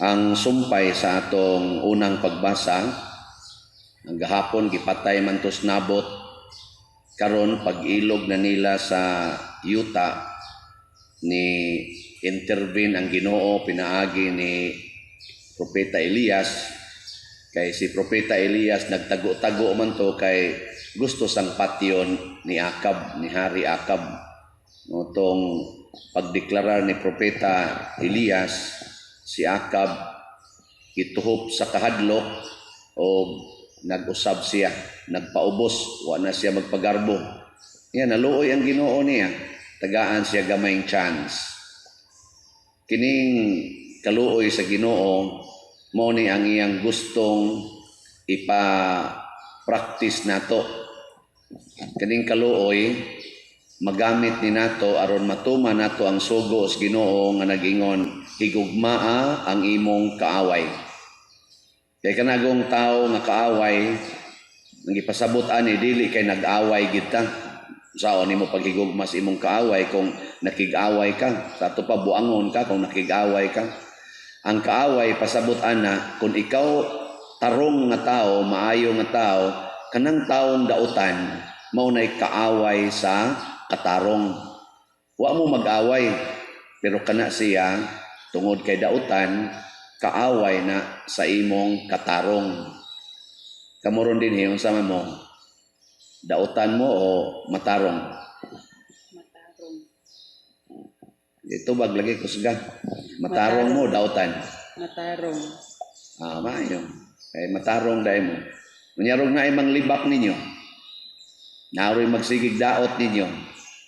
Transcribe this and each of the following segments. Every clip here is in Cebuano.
Ang sumpay sa atong unang pagbasa, ang gahapon gipatay man tos Nabot, karon pag-ilog na nila sa yuta ni intervene ang Ginoo pinaagi ni Propeta Elias, kay si Propeta Elias nagtago-tago man to kay gusto sang patyon ni Akab, ni Hari Akab. No, tong pagdeklarar ni Propeta Elias, si Akab gituhop sa kahadlok o nag-usab siya, nagpaubos, wa na siya magpagarbo. Yan, naluoy ang Ginoo niya. Tagaan siya gamayng chance. Kining kaluoy sa Ginoo, mo ni ang iyang gustong ipa-practice nato. Kining kaluoy magamit ni nato aron matuman nato ang sugo sa Ginoo nga nag-ingon, "Higugmaa ang imong kaaway." Kay kanagong tao nga kaaway nang gipasabot ani, dili kay nag-away gid ta. Saon nimo paghigugma sa imong kaaway kung nakig-away ka? Sa ato pa, buangon ka kung nakig-away ka. Ang kaaway, pasabot ana, kung ikaw tarong nga tao, maayo nga tao, kanang taong dautan mao nay kaaway sa katarong. Wa mo mag-away, pero kana siya, tungod kay dautan, kaaway na sa imong katarong. Kamoron din unsa man mo? Dautan mo o matarong? Matarong. Ito bag lagi kusga. Matarong mo, dautan? Matarong. Ah, maayo. Kay matarong dai mo. Munyarog na ay manglibak ninyo. Naroy magsigig daot ninyo.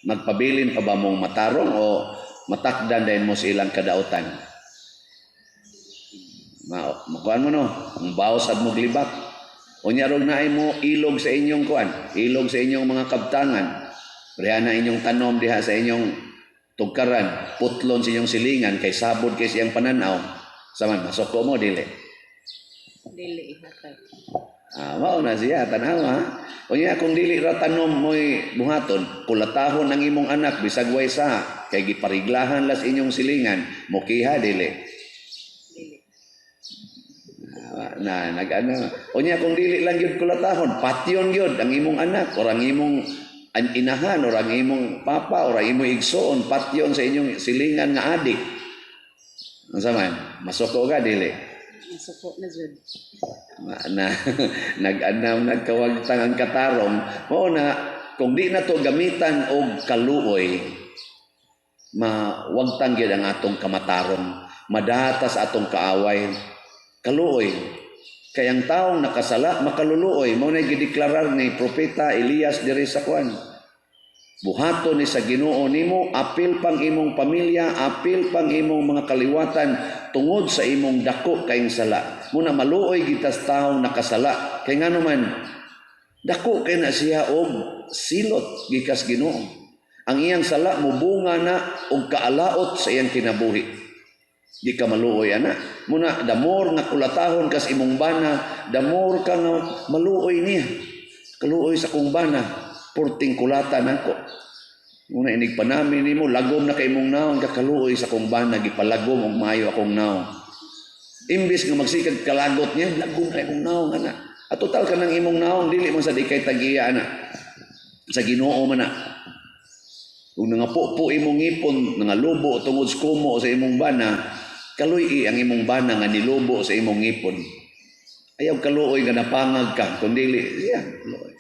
Magpabilin pa ba mong matarong o matakdan din mo sa ilang kadautan? Makuan mo no, ang bawas at moglibak. Unya rog naay mo ilog sa inyong kuan, ilog sa inyong mga kabtangan. Preha na inyong tanom diha sa inyong tugkaran, putlon sa inyong silingan kay sabod kay siyang pananaw. Saman, masuko mo, dili? Dili ihatag. Ah, mao na siya, tanawa. Unya kung dili ra tanom mo'y buhaton, kulatahon ang imong anak bisag way sa kay gipariglahan las inyong silingan, mokiha, dili? Dili. Ah, na nag-ano. Unya kung dili lang gyud kulatahon, patyon gyud ang imong anak or ang imong inahan or ang imong papa or ang imong igsoon, patyon sa inyong silingan nga adik. Unsa man? Masuko ka, dili? Masuko na jud. Na nag-anam, nagkawagtang ang katarong. Mao na kung di na to gamitan og kaluoy, mawagtang gyud ang atong kamatarong, madatas atong kaaway. Kaluoy kay ang taong nakasala makaluluoy. Mao na gideklarar ni Propeta Elias diri sa kuan: "Buhaton ni sa Ginoo nimo, apil pang imong pamilya, apil pang imong mga kaliwatan tungod sa imong dako kayong sala." Muna maluoy gitas taong nakasala kay ngano man dako kay na siya og silot gikas Ginoo. Ang iyang sala mubunga na og kaalaot sa iyang kinabuhi. Di ka maluoy ana. Muna the more nga kulatahon kas imong bana, the more ka nga maluoy niya. "Kaluoy sa kong bana, purting kulata nako." Muna inig panamin nimo, lagom na kay imong naong, "Kakaluoy sa kong bana, gipalagom og maayo akong naong." Imbis nga magsikag kalagot niya, "Lagom na imong naong ana." At total ka ng imong naong, dili man sa di kay tagiya ana. Sa Ginoo man na. Kung nangapo imong ngipon, nangalubo tungod sa kumo sa imong bana, kaluy ang imong bana nga nilubo sa imong ngipon. Ayaw kaluoy nga napangag ka, kung dili, siya, kaluoy.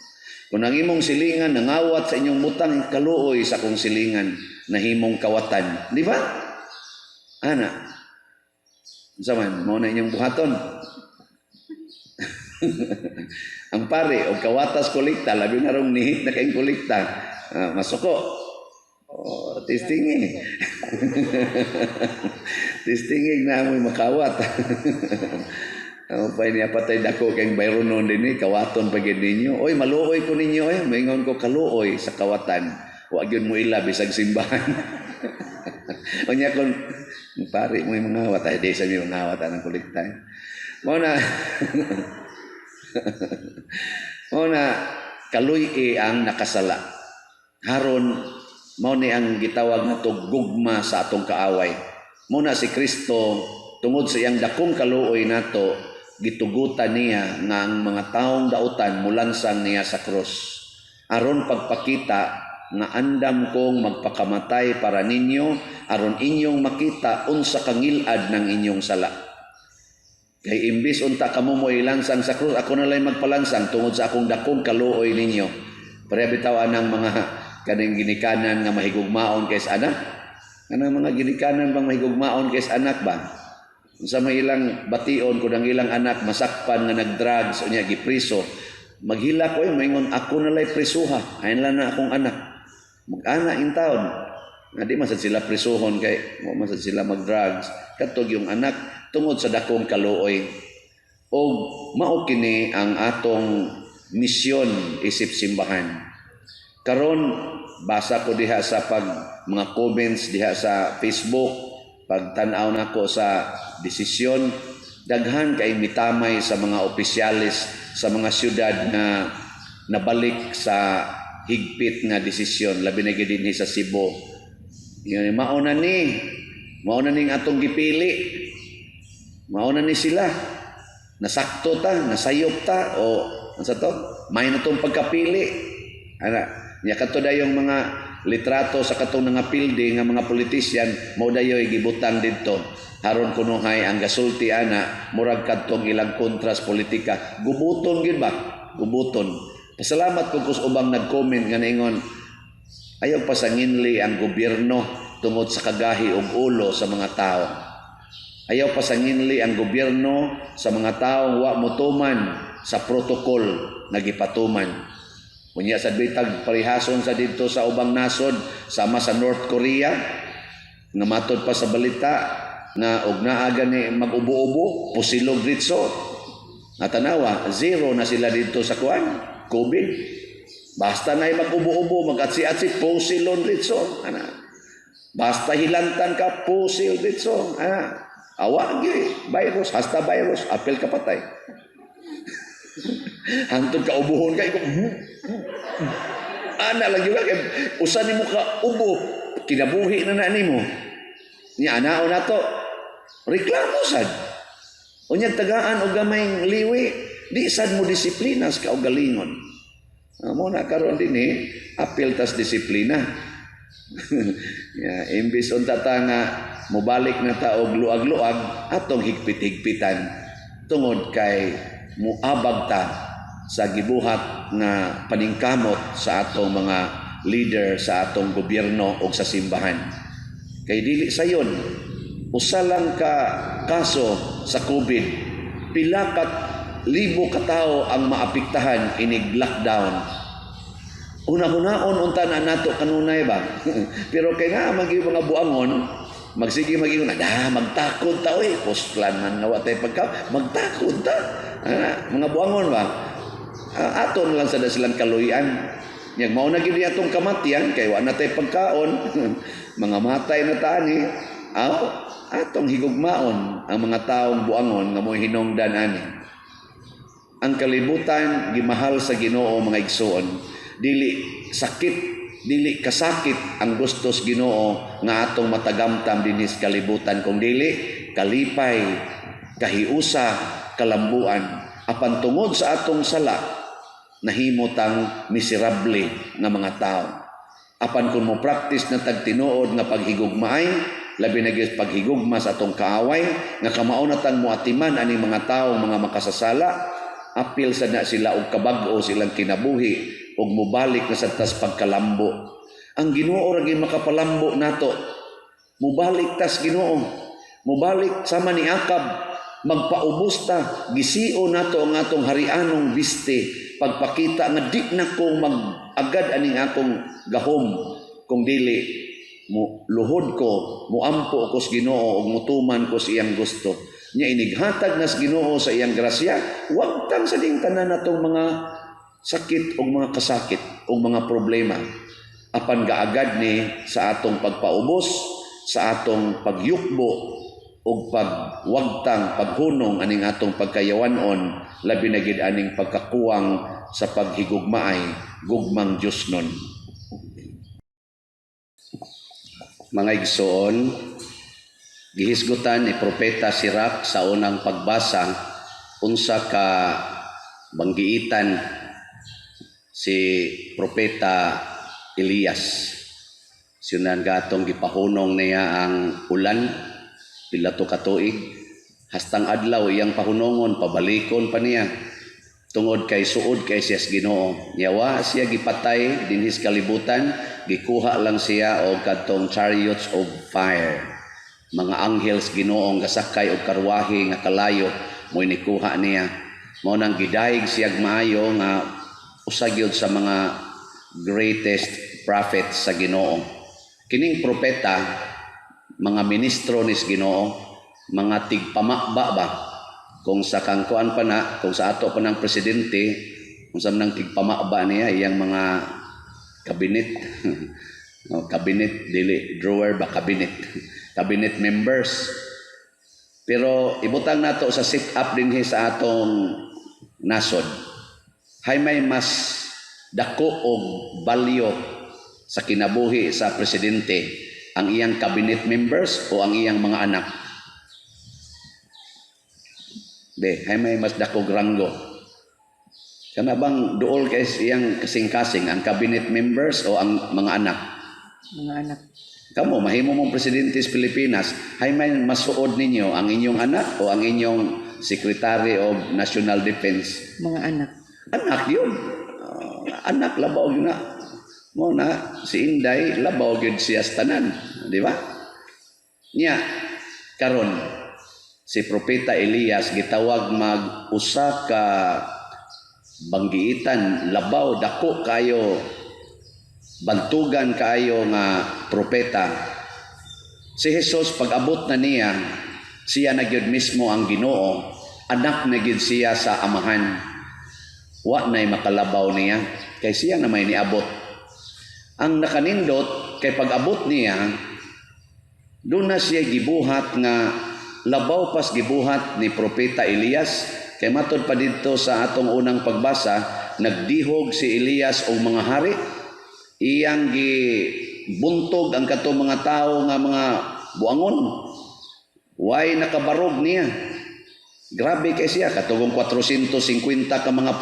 Kung ang imong silingan nangawat sa inyong butang, "Kaluoy sa akong silingan, nahimong kawatan." Di ba? Ana. Unsa man, mao na inyong buhaton. Ang pare, og kawatas kolekta, labi na rong nihit na kayong kolekta, ah, masuko. Oh, testingin. Testingin na amoy makawat. Ang pa niya patay dako kay bayron noon din eh, kawaton pa gyud ninyo. "Oy, maluoy ko ninyo eh." Maingon ko, "Kaluoy sa kawatan. Wa gyud mo ila bisag simbahan." Unya kon pare mo yung mga ay di sa mi mga wat ang kolekta. Mao na kaluy ang nakasala. Haron mao ni ang gitawag nato gugma sa atong kaaway. Mao na si Kristo Tungod sa iyang dakong kaluoy nato, gitugutan niya nga ang mga taong dautan mulansang niya sa krus. Aron pagpakita nga andam kong magpakamatay para ninyo, aron inyong makita unsa kangilad ng inyong sala. Kay imbis unta kamo mo ilansang sa krus, ako na lang magpalansang tungod sa akong dakong kaluoy ninyo. Pareha bitaw anang mga kaning ginikanan nga mahigugmaon kay sa anak. Kanang mga ginikanan bang mahigugmaon kay sa anak ba? Unsa may ilang bation kung ang ilang anak masakpan nga nagdrugs unya gipriso? Maghilak ko, maingon, "Ako na lay prisuha, ayon lang na akong anak." Mag-ana in taon. Nga di man sad sila prisuhon kay mo man sad sila mag-drugs. Katog yung anak tungod sa dakong kaluoy. Og mao kini ang atong misyon isip simbahan. Karon, basa ko diha sa pag mga comments diha sa Facebook, pagtan-aw nako sa desisyon, daghan kay mitamay sa mga opisyales sa mga syudad nga nabalik sa higpit nga desisyon, labi na gyud dinhi sa Cebu. Yun, mao na ni. Mao na ning atong gipili. Mao na ni sila. Nasakto ta, nasayop ta, o unsa to? May na tong pagkapili. Ana, nya kadto dayong mga litrato sa katong nga pildi nga mga politician mao dayoy gibutang didto. Haron kunuhay ang gasulti ana murag kadtong ilang kontras politika. Gubuton gyud ba? Gubuton. Pasalamat ko kus ubang nag-comment nga ningon, "Ayaw pasanginli ang gobyerno tungod sa kagahi og ulo sa mga tao. Ayaw pasanginli ang gobyerno sa mga taong wa motuman sa protocol nga gipatuman." Unya sa bitag parihason sa didto sa ubang nasod, sama sa North Korea nga matod pa sa balita nga og naa gani mag-ubo-ubo, pusilog ditso. Natanawa, zero na sila dito sa kuan, COVID. Basta na mag-ubo-ubo, mag-atsi-atsi, pusilon ditso. Ana. Basta hilantan ka, pusil ditso. Ana. Awa gyud virus, hasta virus, apil ka patay. Hantod ka ubuhon ka, ikaw, ana lang yun, kay usa nimo ka ubo, kinabuhi na na nimo. Nya anao na to, reklamo sad. Unyag tagaan og gamay liwi, di sad mo disiplina sa kaugalingon. Mo na karon din eh, apil tas disiplina. Ya, imbis unta ta nga mobalik na ta og luag-luag, atong higpit-higpitan tungod kay muabag ta sa gibuhat nga paningkamot sa atong mga leader sa atong gobyerno o sa simbahan. Kay dili sayon, usa lang ka kaso sa COVID, pila ka libo ka tawo ang maapektahan inig lockdown. Una-hunaon unta na nato kanunay ba? Pero kay nga magi mga buangon, magsige magingon, "Da, magtakod ta oy, post plan man nga wa tay pagka, magtakod ta." Ah, mga buangon ba? Ah, ato na lang sa silang kaluyan. Yang mao na gyud atong kamatian kay wa na tay pagkaon, mga matay na ta ani. Aw, atong higugmaon ang mga taong buangon nga mo hinungdan ani. Ang kalibutan gimahal sa Ginoo, mga igsuon. Dili sakit, dili kasakit ang gustos Ginoo nga atong matagamtam dinhi sa kalibutan, kung dili kalipay, kahiusa, kalambuan. Apan tungod sa atong sala, nahimo tang miserable nga mga tao. Apan kung mo practice na tag tinuod nga paghigugmaay, labi na gyud paghigugma sa atong kaaway, nga kamao na tang moatiman aning mga tawo mga makasasala, apil sa na sila og kabag-o silang kinabuhi ug mobalik na sa tas pagkalambo. Ang Ginoo ra gyud makapalambo nato. Mobalik tas Ginoo. Mobalik sama ni Akab, magpaubos ta, gisio nato ang atong harianong biste, pagpakita nga di na ko mag-agad aning akong gahom kung dili mo luhod ko, muampo ko sa Ginoo ug mutuman ko sa iyang gusto. Nya inighatag nas Ginoo sa iyang grasya, wagtang sa ding tanan natong mga sakit ug mga kasakit ug mga problema. Apan gaagad ni sa atong pagpaubos, sa atong pagyukbo ug pagwagtang, paghunong aning atong pagkayawanon, labi na gid aning pagkakuwang sa paghigugmaay, gugmang Dios nun. Mga igsoon, Gihisgutan ni Propeta Sirach sa unang pagbasa unsa ka banggiitan si Propeta Elias. Sinunan gatong gipahunong niya ang ulan pila to ka tuig, hastang adlaw iyang pahunongon, pabalikon pa niya tungod kay suod kay siya sa Ginoo. Yawa siya gipatay dinhis kalibutan, gikuha lang siya og kadtong chariots of fire. Mga anghels Ginoo nga sakay og karwahe nga kalayo mo'y nikuha niya. Mao nang gidayeg siya maayo nga usa gyud sa mga greatest prophets sa Ginoo. Kining propeta, mga ministro nis Ginoo, mga tigpamaba ba? Kung sa kangkuan pa na, kung sa ato pa ng presidente, kung sa nang tigpamaba niya, iyang mga cabinet, no, cabinet, dili, drawer ba, cabinet, cabinet members. Pero ibutang nato sa sit up dinhi sa atong nasod. Hay may mas dako og value sa kinabuhi sa presidente, ang iyang cabinet members o ang iyang mga anak? Be, hay may mas dako ranggo? Kana bang duol kay iyang kasing-kasing, ang cabinet members o ang mga anak? Mga anak. Kamo, mahimo mong presidente sa Pilipinas, hay may masuod ninyo, ang inyong anak o ang inyong Secretary of National Defense? Mga anak. Anak yun. Anak labaw yun na. Mo na, si Inday, labaw yun siya sa tanan. Di ba? Nya, karon si Propeta Elias gitawag mag usa ka banggiitan, labaw, dako kayo, bantugan kaayo nga propeta. Si Jesus, pag-abot na niya, siya na gyud mismo ang Ginoo, anak na gyud siya sa Amahan. Wa na'y makalabaw niya kay siya na may niabot. Ang nakanindot kay pag-abot niya, doon na siya gibuhat nga labaw pas gibuhat ni Propeta Elias, kay matod pa didto sa atong unang pagbasa, nagdihog si Elias og mga hari, iyang gibuntog ang katong mga tawo nga mga buangon, way nakabarog niya. Grabe kay siya, katugong 450 ka mga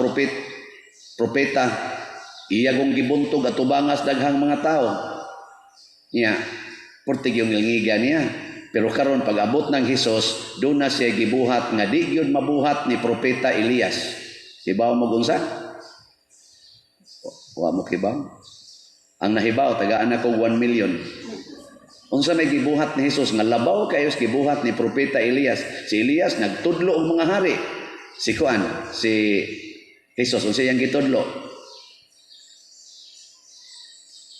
propeta iya gong gibuntog atubangas daghang mga tao niya, portig yung ngiga niya. Pero karon, pag-abot ng Hesus, doon na siya gibuhat nga di gyud mabuhat ni Propeta Elias. Kibaw mo unsa? Wa mo kibaw? Ang nahibaw, tagaan ako 1 million. Unsa may gibuhat ni Hesus nga labaw kayo gibuhat ni Propeta Elias? Si Elias nagtudlo og mga hari. Si kuan, si Hesus, unsa iyang gitudlo?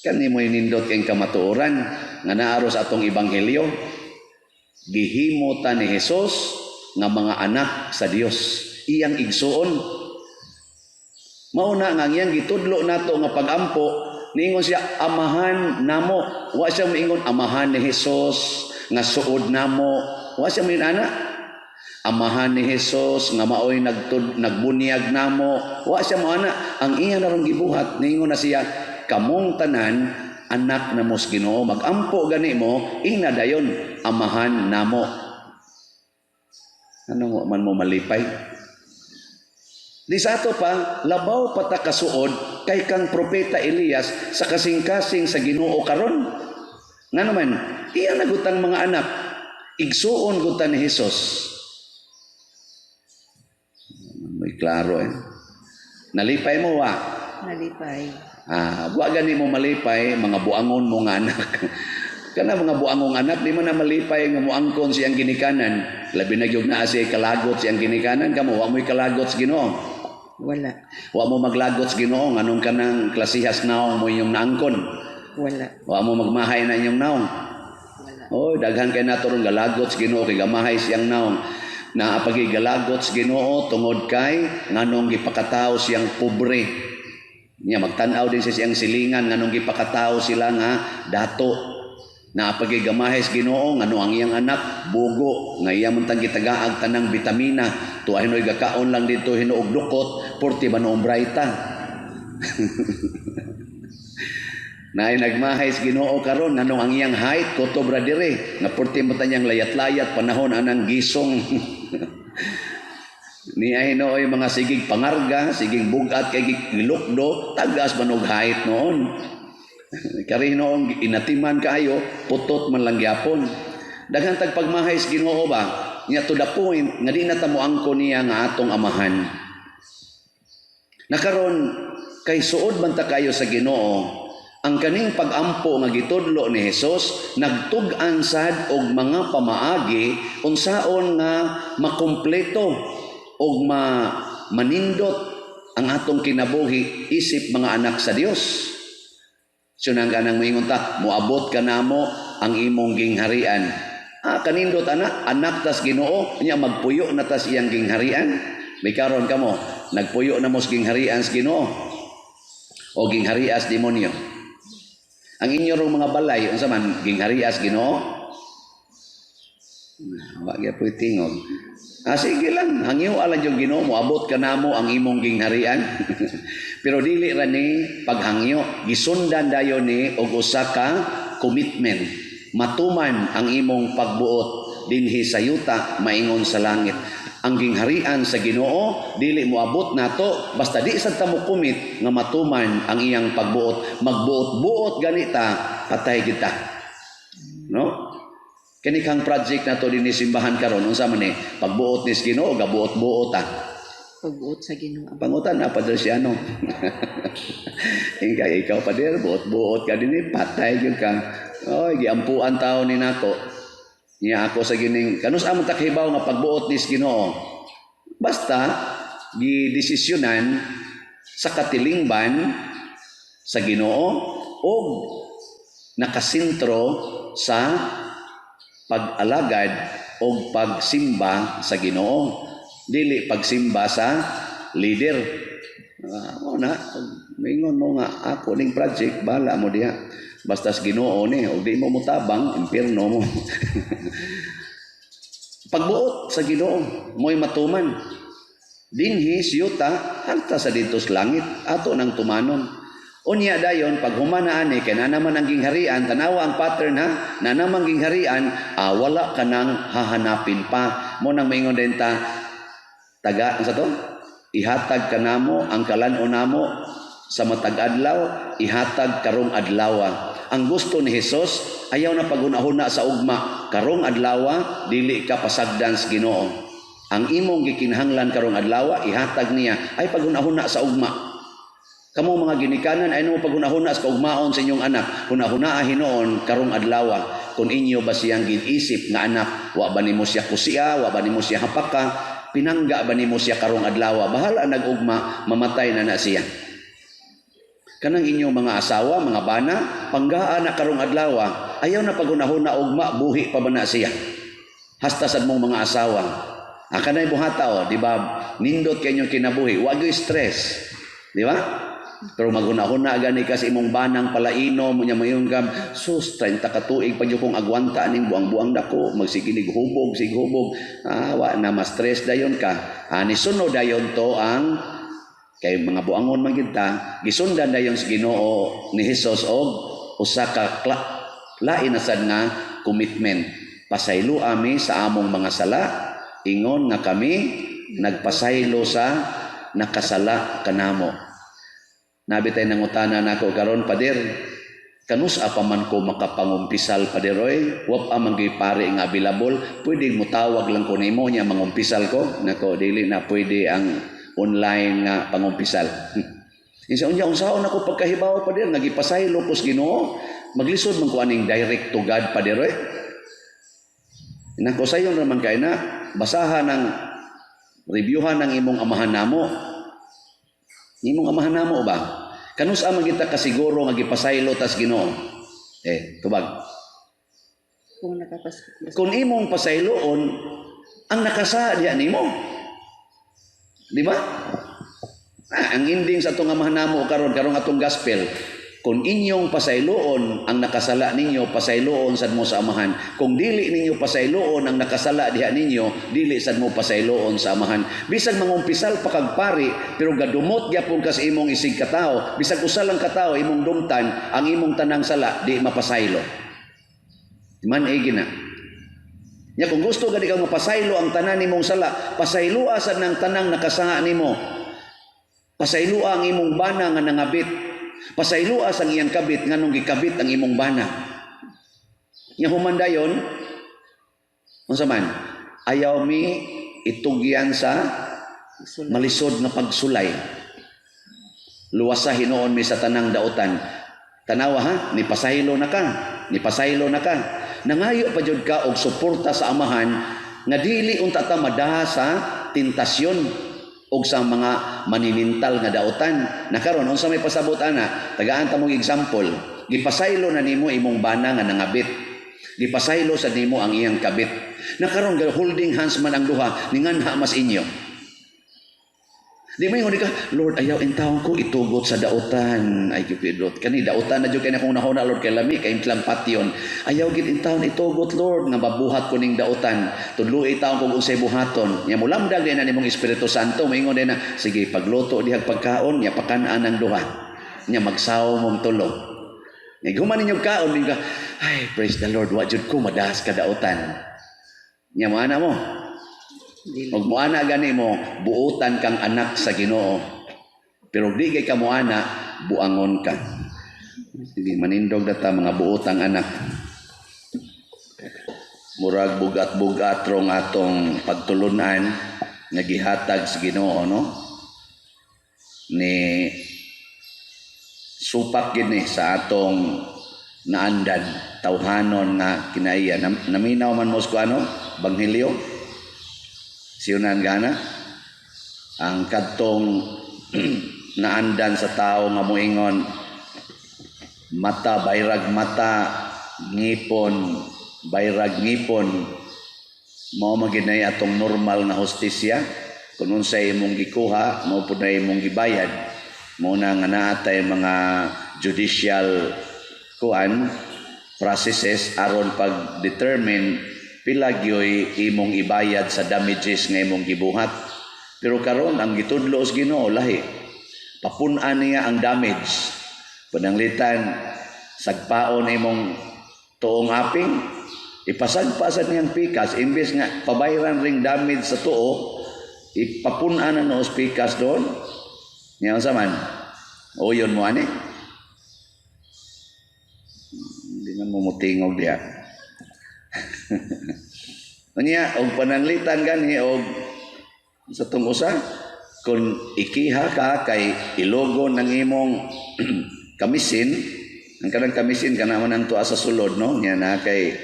Kani mo'y nindot kay kamatuoran nga naaros atong ebanghelyo. Gihimo ta ni Hesus nga mga anak sa Dios, iyang igsuon. Mao na nga ang iyang gitudlo nato nga pagampo, niingon siya, "Amahan namo." Wa siya moingon, "Amahan ni Hesus nga suod namo." Wa siya moingon ana. "Amahan ni Hesus nga maoy nagbunyag namo." Wa siya mo ana. Ang iya narong gibuhat, niingon na siya, "Kamong tanan anak na mos Ginoo, magampo gani mo, ingna dayon, Amahan namo." Ano mo man mo malipay? Di sa ato pa, labaw pa ta kasuod kay kang Propeta Elias sa kasing-kasing sa Ginoo karon. Nga naman, iya nagutang mga anak, igsuon gutan ni Hesus. May klaro eh. Nalipay mo wa? Nalipay. Ah, wa gani mo malipay mga buangon mo nga anak. Kana mga buangong anak, di man na malipay nga moangkon siyang ginikanan. Labi na gyud naa siya kalagot siyang ginikanan. Kamo, wa mo'y kalagot sa Ginoo? Wala. Wa mo maglagot sa Ginoo nganong kanang klasihas naong mo inyong naangkon? Wala. Wa mo magmahay na inyong naong? Wala. Oh, daghan kay nato ron galagot sa Ginoo kay gamahay siyang naong. Naa pagi galagot sa Ginoo tungod kay nganong gipakatawo siyang pobre. Nya magtan-aw din siya siyang silingan nganong gipakatawo sila nga dato. Naa pagi gamahay sa Ginoo ngano ang iyang anak bugo nga iya man tang gitagaag tanang bitamina, tuwa hinoy gakaon lang dito hinuog dukot, porti ba noong brayta. Naay nagmahay sa Ginoo karon, nganong ang iyang height kutob ra dire nga purti mo tanyang layat-layat panahon anang gisong ni ay nooy mga sigig pangarga, sigig bugat kay gilukdo, tagas man og height noon. Kari noong inatiman kaayo, putot man lang gyapon. Daghan tag pagmahay sa Ginoo ba? Nya to the point nga di na ta moangko niya nga atong amahan. Nakaron kay suod man ta kayo sa Ginoo, ang kaning pag-ampo nga gitudlo ni Hesus nagtug-an sad og mga pamaagi unsaon nga makumpleto og manindot ang atong kinabuhi isip mga anak sa Dios. So nang ganang moingon ta, "Moabot ka namo ang imong gingharian." Ah, kanindot ana, anak tas Ginoo, nya magpuyo na tas iyang gingharian. May karon kamo, nagpuyo na mo sa gingharian sa Ginoo o gingharias demonyo? Ang inyo rong mga balay, unsa man, gingharias Ginoo? Wa gyud tingog. Ah, sige lang, hangyo lang yung Ginoo, moabot ka namo ang imong gingharian. Pero dili ra ni paghangyo, gisundan dayon ni og usa ka commitment. Matuman ang imong pagbuot dinhi sa yuta maingon sa langit. Ang gingharian sa Ginoo dili moabot nato basta di sad ta mo commit nga matuman ang iyang pagbuot. Magbuot-buot ganita, patay kita. No? Kani kang project nato dinhi simbahan karon, unsa man ni? Pagbuot ni Ginoo, gabuot-buot ta? Pagbuot sa Ginoo. Pangutan na Padre Siano. Ikaw, ikaw pader, buot-buot ka din, patay gyud ka. Oy, giampuan tao ni nako. Niya ako sa gining kanus among takhibaw nga pagbuot ni Ginoo. Basta gidesisyonan sa katilingban sa Ginoo og nakasentro sa pag-alagad o pagsimba sa Ginoo, dili pagsimba sa leader. Ah, mo na maingon mo nga ako ning project, bahala mo diha, basta sa Ginoo ni, og di mo mutabang, impierno mo. Pagbuot sa Ginoo mo'y matuman dinhi sa yuta hangta sa didto sa langit, ato nang tumanon. Unya dayon pag humana ani kay na naman ang gingharian, tanawa ang pattern ha, na naman gingharian, wala ka nang hahanapin pa. Mo nang maingon din ta taga sa to, ihatag kanamo ang kalan-on namo sa matag adlaw, ihatag karong adlaw. Ang gusto ni Hesus, ayaw na paghuna-huna sa ugma, karong adlaw dili ka pasagdan sa Ginoo. Ang imong gikinahanglan karong adlaw, ihatag niya ay paghuna-huna sa ugma. Kamo mga ginikanan, ay mo paghuna-huna sa kaugmaon sa inyong anak. Huna-hunaa hinuon karong adlaw. Kung inyo ba siyang ginisip nga anak, wa ba nimo siya kusia, wa ba nimo siya hapaka, pinangga ba nimo siya karong adlaw? Bahala nag-ugma, mamatay na na siya. Kanang inyong mga asawa, mga bana, panggaa na karong adlaw. Ayaw na paghuna-huna ugma, buhi pa ba na siya? Hasta sad mong mga asawa. Akanay buhata o, di ba? Nindot kay inyong kinabuhi, wa gyud stress. Di ba? Pero maghuna-huna gani ka sa imong banang palainom, unya mayon ka, "Sus, 30 ka tuig pa kong agwanta ning buang-buang dako, magsigilig hubog, sig hubog." Ah, wa na ma-stress dayon ka. Ah, ni sunod dayon to ang kay mga buangon man gid ta, gisundan dayon sa Ginoo ni Hesus og usa ka lain na sad nga commitment. Pasaylo ami sa among mga sala, ingon nga kami nagpasaylo sa nakasala kanamo. Nabi tay nangutana nako karon, "Pader, kanus-a pa man ko makapangumpisal, pader oy? Wa pa man gyud pare nga available, pwede mo tawag lang ko nimo nya mangumpisal ko?" Nako, dili na pwede ang online nga pangumpisal. Insa unya, unsaon ako pagkahibaw, pader, nga gipasaylo ko sa Ginoo? Maglisod man ko aning direct to God, pader oy." Nako, sayon ra man kay na basahan ang reviewhan ng imong amahan namo. Imong amahan namo ba? Kanus-a man kita kasiguro nga gipasaylo tas Ginoo? Eh, tubag. Kung nakapas Kung imong pasayloon ang nakasa diha nimo. Di ba? Ah, ang ending sa atong amahan namo karon, karong atong gospel. Kung inyong pasayloon ang nakasala ninyo, pasayloon sad mo sa Amahan. Kung dili ninyo pasayloon ang nakasala diha ninyo, dili sad mo pasayloon sa Amahan. Bisag mangumpisal pa kag pari, pero gadumot gyapon ka sa imong isig katawo, bisag usa lang katawo imong dumtan, ang imong tanang sala di mapasaylo. Man ay gina. Nya kung gusto gani kang mapasaylo ang tanan nimong sala, pasayloa sad ng tanang nakasala nimo. Pasayloa ang imong bana nga nangabit. Pasayloa sa iyang kabit nganong gikabit ang imong bana. Nya human dayon, unsa man? Ayaw mi itugyan sa Sulay. Malisod nga pagsulay. Luwasa hinuon mi sa tanang dautan. Tanawa ha, ni pasaylo na ka, ni pasaylo na ka. Nangayo pa jud ka og suporta sa Amahan nga dili unta ta madaha sa tentasyon og sa mga maninintal nga dautan. Na karon, unsa may pasabot ana? Tagaan ta mong example. Gipasaylo na nimo imong bana nga nangabit. Gipasaylo sa nimo ang iyang kabit. Na karon holding hands man ang duha, ninganha mas inyo. Di mo ingon ka, "Lord, ayaw intawon ko itugot sa dautan." Ay, Lord, kani dautan na jud kay akong nahuna, Lord, kay lami kay lang patyon. Ayaw gid intawon itugot, Lord, nga mabuhat ko ning dautan. Tudloi taon kung unsay buhaton. Nya mulamdag din na nimong Espiritu Santo, moingon din na, "Sige, pagluto dihag pagkaon, nya pakan-an ang duha." Nya magsaw mong tulo. Nya human ninyo kaon, ka, "Ay, praise the Lord, wa jud ko madahas ka dautan." Nya mo ana mo. Dili. Og moana gani mo, buotan kang anak sa Ginoo. Pero di kay ka moana, buangon ka. Sige, manindog data mga buotang anak. Murag bugat-bugat rong atong pagtulunan nga gihatag sa Ginoo, no? Ni supak gini sa atong naandan tawhanon nga kinaiya. Naminaw man mo sa ano Banghilyo siyunan gana ang kadtong naandan sa tao nga moingon, "Mata bayrag mata, ngipon bayrag ngipon." Mao man gid nay atong normal nga hustisya. Kung unsay imong gikuha, mao pud na imong gibayad. Mao na nga naa tay mga judicial kuan processes aron pag determine pila gyoy imong ibayad sa damages nga imong gibuhat. Pero karon ang gitudlo sa Ginoo lahi. Papun-an niya ang damage. Pananglitan sagpaon imong tuong aping, ipasagpa sa niyang pikas. Imbes nga pabayran ring damage sa tuo, ipapun-an na noos pikas doon niya. Unsa man uyon mo ani? Hindi man mo mutingog diya. Unya, og pananglitan gani og sa tong usa, kung ikiha ka kay ilogon ng imong kamisin, ang kanang kamisin kana man ang tuwa sa sulod, no? Nya na kay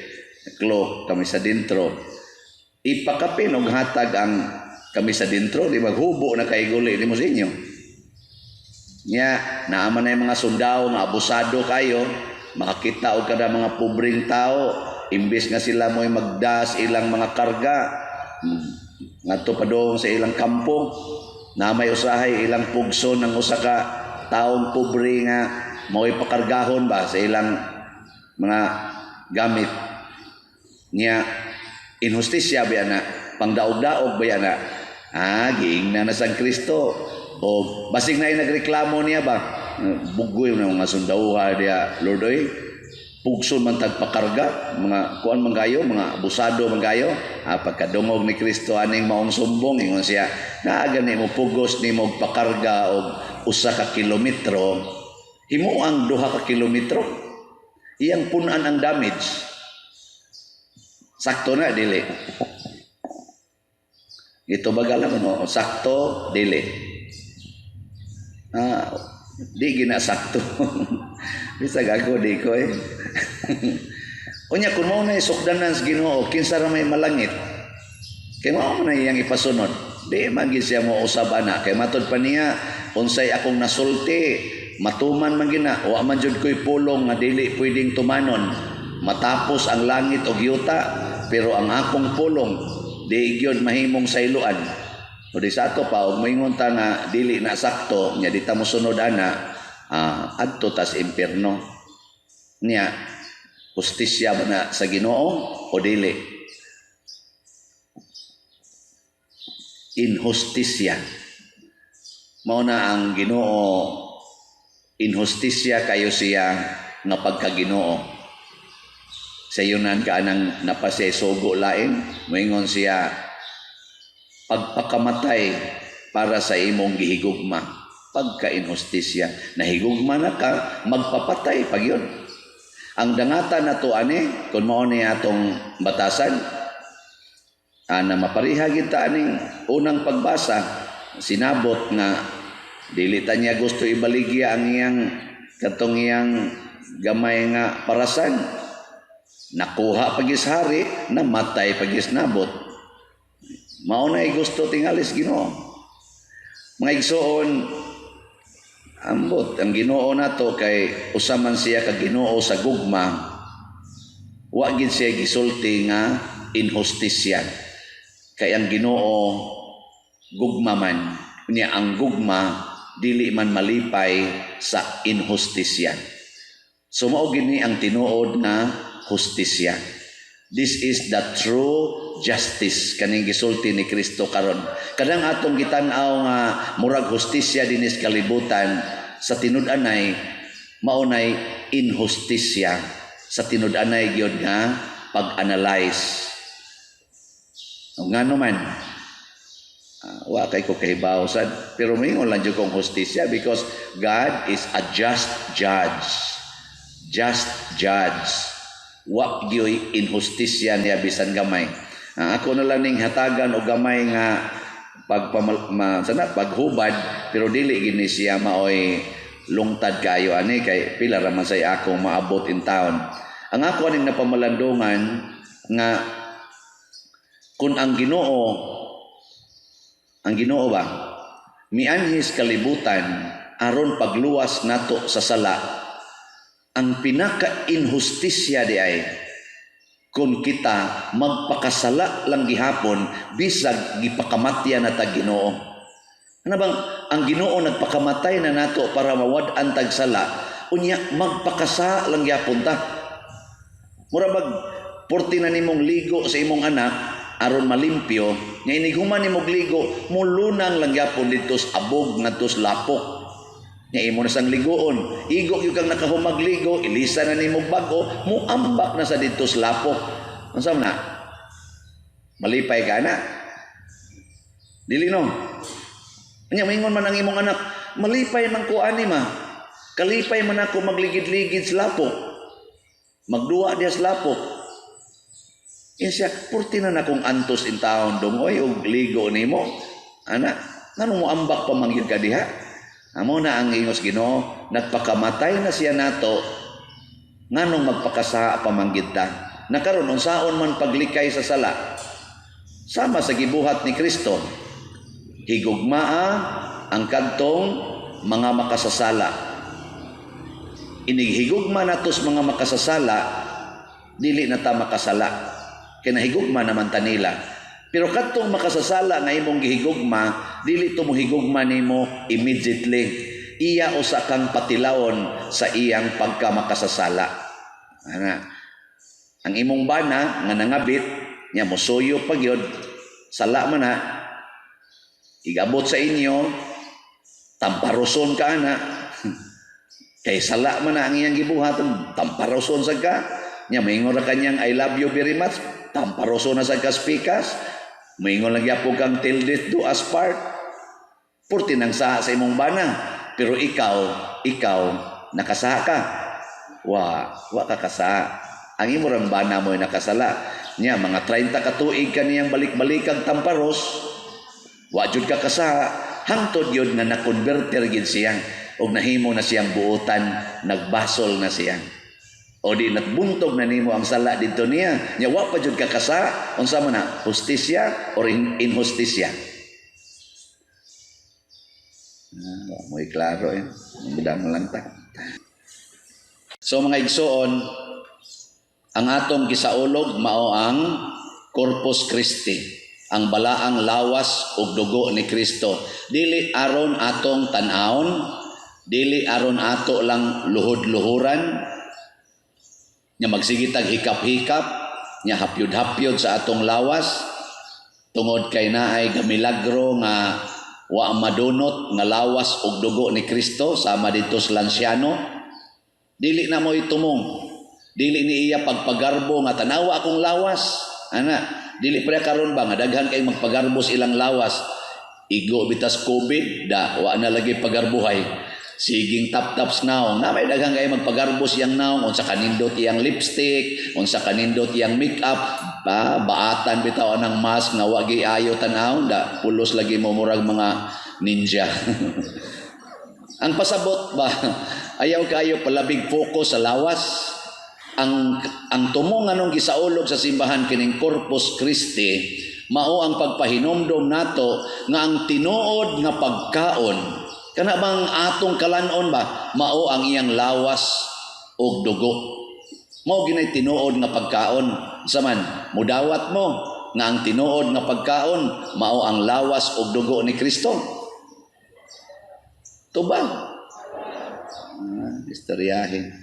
cloak kami sa dintro, ipakapin og hatag ang kami sa dintro, di maghubo na kay guli nimo sa inyo. Nya naaman na yung mga sundao nga abusado kayo, makakita og kada mga pobreng tao, imbes nga sila mo'y magdas ilang mga karga ngadto pa doon sa ilang kampo, na may usahay ilang pugson ng usa ka taong pobre nga mao'y pakargahon ba sa ilang mga gamit niya. Inhustisya ba na? Pangdaog-daog ba na? Ah, giingna na sang Kristo o basig na nagreklamo niya ba, "Bugoy na mga sundauha diya, Lord oy, pugson man tagpakarga, mga kuan man kayo, mga abusado man kayo." Ah, pagkadungog ni Kristo aning maong sumbong, ingon siya, "Naa gani mo pugos nimo og pakarga og 1 ka kilometro, himo ang 2 ka kilometro, iyang punan ang damage." Sakto na dili? Ito baga lang, no? Sakto dili? Ah, di gina sakto. Bisag ako di ko eh. Unya kung mao na sukdanan sa Ginoo, kinsa ra may malangit? Kay mao na iyang ipasunod. Di man gid siya mo usab ana kay matod pa niya, "Unsay akong nasulti, matuman man gina, wa man jud ko'y pulong nga dili pwedeng tumanon. Matapos ang langit og yuta, pero ang akong pulong di gyud mahimong sayloan." O di sa ato pa, og moingon ta nga dili na sakto, nya di ta mosunod ana. adto tas impierno. Niya, hustisya ba na sa Ginoo o dili? Inhustisya. Mao na ang Ginoo, inhustisya kayo siya nga pagka-Ginoo. Sa yunan ka anang napasya sugo lain, moingon siya, pagpakamatay para sa imong gihigugma. Pagka-inhustisya, nahigugma na ka, magpapatay pag yun. Ang dangatan na to ani, kung mao ni atong batasan, ana mapariha kita aning unang pagbasa, sinabot nga dili ta niya gusto ibaligya ang iyang katong iyang gamay nga parasan. Nakuha pagis hari, namatay pagis nabot. Mao na gusto tingalis Ginoo. Mga igsoon, ambot ang Ginoo nato kay usa man siya ka Ginoo sa gugma. Wa gid siya gisulti nga inhustisya. Kay ang Ginoo gugma man. Unya ang gugma dili man malipay sa inhustisya. So mao gini ang tinuod nga hustisya. This is the true justice kaning gisulti ni Kristo karon. Kanang atong gitan-aw nga murag hustisya dinis kalibutan, sa tinud-anay mao nay inhustisya sa tinud-anay gyud nga pag-analyze. Ngano man, wa kay ko kahibaw sad, pero moingon lang jud kong hustisya because God is a just judge. Just judge. Wa gyoy inhustisya niya bisan gamay. Ako na lang ning hatagan og gamay nga pagpamal, ma, sana paghubad, pero dili gini siya maoy lungtad kayo ani kay pila ra man say akong maabot in town. Ang ako aning napamalandungan nga kung ang Ginoo ba mianhis kalibutan aron pagluwas nato sa sala, ang pinaka-inhustisya di ay kung kita magpakasala lang gihapon bisag gipakamatya na ta Ginoo. Ano bang ang Ginoo nagpakamatay na nato para mawad-an tag sala, unya magpakasa lang gihapon ta. Mura bag porti na nimong ligo sa imong anak aron malimpyo, nga inighuman nimong ligo, mulunang lang gyapon didto sa abog ngadto sa lapok. Nya imo na sang ligoon. Igo gyud kang nakahumag ligo, ilisa na nimo bag-o, muambak na sa didto sa lapok. Unsa man na? Malipay ka na? Dili no. Nya maingon man ang imong anak, malipay man ko ani ma. Kalipay man ako magligid-ligid sa lapok. Magduwa diya sa lapok. Yan siya, purti na nakong antos in taon dong, oy, og ligo nimo. Ana, nganong moambak pa man gyud ka diha? Amo na ang ingos Ginoo, nagpakamatay na siya nato, nganong magpakasaa pa man gyud ta? Nakaron unsaon man paglikay sa sala? Sama sa gibuhat ni Kristo, higugmaa ang kadtong mga makasasala. Inighigugma natos mga makasasala, dili na ta makasala. Kay nahigugma naman ta nila. Pero kadtong makasasala nga imong gihigugma, dili to mohigugma nimo immediately. Iya usa kang patilawon sa iyang pagkamakasasala. Ana. Ang imong bana nga nangabit, nya mosuyo pa gyud, sala man na, igabot sa inyo, tamparoson ka ana. Kay sala man na ang iyang gibuhat, tamparoson sad ka. Nya maingon ra kanyang I love you very much, tamparoson na sad ka spikas. Maingon lang gyapon kang till death do us part. Purti nang saha sa imong bana, pero ikaw nakasaha ka. Wa, wa ka kasaha. Ang imo rang bana mo'y nakasala. Nya mga 30 ka tuig ka niyang balik-balikag tamparos, wa jud ka kasaha, hangtod yun nga na-converter gid siya og nahimo na siyang buotan, nagbasol na siya. O di natbuntog na nimo ang sala didto niya. Nya wa pa jud ka kasaha, unsa man na, hustisya or inhustisya? Mo'y klaro eh. Bidang lang ta. So mga igsoon, ang atong gisaulog mao ang Corpus Christi, ang balaang lawas ug dugo ni Kristo. Dili aron atong tan-awon, Dili aron ato lang luhod-luhuran nya magsige tag hikap-hikap nya hapyod-hapyod sa atong lawas tungod kay naay gamilagro nga wa madunot nga lawas ug dugo ni Kristo sama didto sa Lanciano. Dili na mo itumong, dili ni iya pagpagarbo nga tanawa akong lawas ana. Dili pre karon ba nga daghan kay magpagarbo sa ilang lawas? Igo bitas COVID da, wa na lagi pagarbuhay, siging tap-taps naong na may daghan kay magpagarbo siyang naong, unsa kanindot iyang lipstick, unsa kanindot iyang makeup ba, baatan bitaw anang mask nga wa ayo tan-awon da, pulos lagi mo murag mga ninja. Ang pasabot ba, ayaw kayo palabig focus sa lawas. Ang tumong anong gisaulog sa simbahan kining Corpus Christi, mao ang pagpahinomdom nato nga ang tinuod nga pagkaon, kana bang atong kalanon ba, mao ang iyang lawas og dugo. Mao ginay tinuod nga pagkaon. Sa man mudawat mo nga ang tinuod nga pagkaon mao ang lawas og dugo ni Kristo? Tubag. Ah, istoryahin.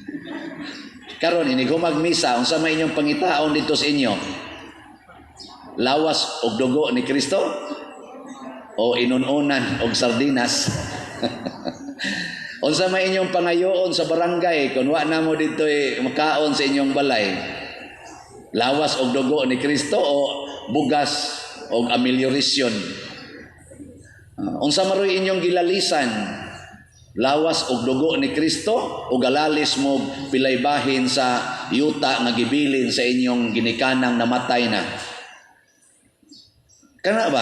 Karon inig humag misa, unsa may inyong pangitaon dito sa inyo? Lawas og dugo ni Kristo o inununan og sardinas? Unsa may inyong pangayoon sa barangay kung wa na mo dito makaon sa inyong balay? Lawas og dugo ni Kristo o bugas og amelioration? Unsa maroy inyong gilalisan? Lawas og dugo ni Kristo o galalis mo pilay bahin sa yuta nga gibilin sa inyong ginikanang namatay na? Kana ba?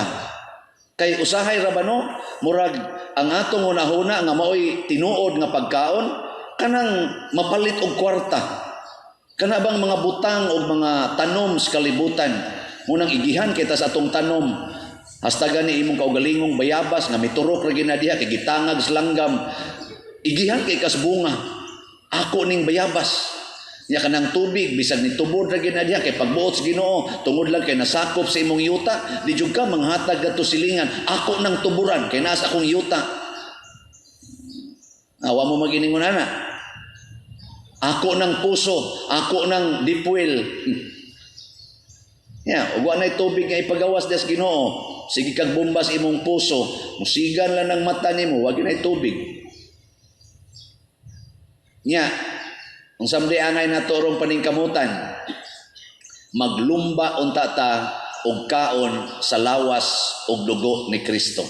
Kay usahay ra ba no? Murag ang atong hunahuna nga maoy tinuod nga pagkaon kanang mapalit og kwarta. Kana bang mga butang og mga tanom sa kalibutan, munang igihan kita sa atong tanom. Hasta gani imong kaugalingong bayabas nga miturok ra gina diha kay gitangag sa langgam. Igihan kay kas bunga. Ako ning bayabas. Nya kanang tubig bisag nitubod ra gina diha kay pagbuot sa Ginoo, tungod lang kay nasakop sa imong yuta, di jud ka manghatag kadto silingan, ako nang tuburan kay naa sa akong yuta. Awa mo maginingon ana. Ako ng puso, ako ng deep well. Ya, ug wa nay tubig nga ipagawas des Ginoo. Sige kag bombas imong puso, musigan lang ng mata nimo, wa gyud tubig. Nya, unsa man angay nato rong paningkamutan? Maglumba unta ta og kaon sa lawas og dugo ni Kristo.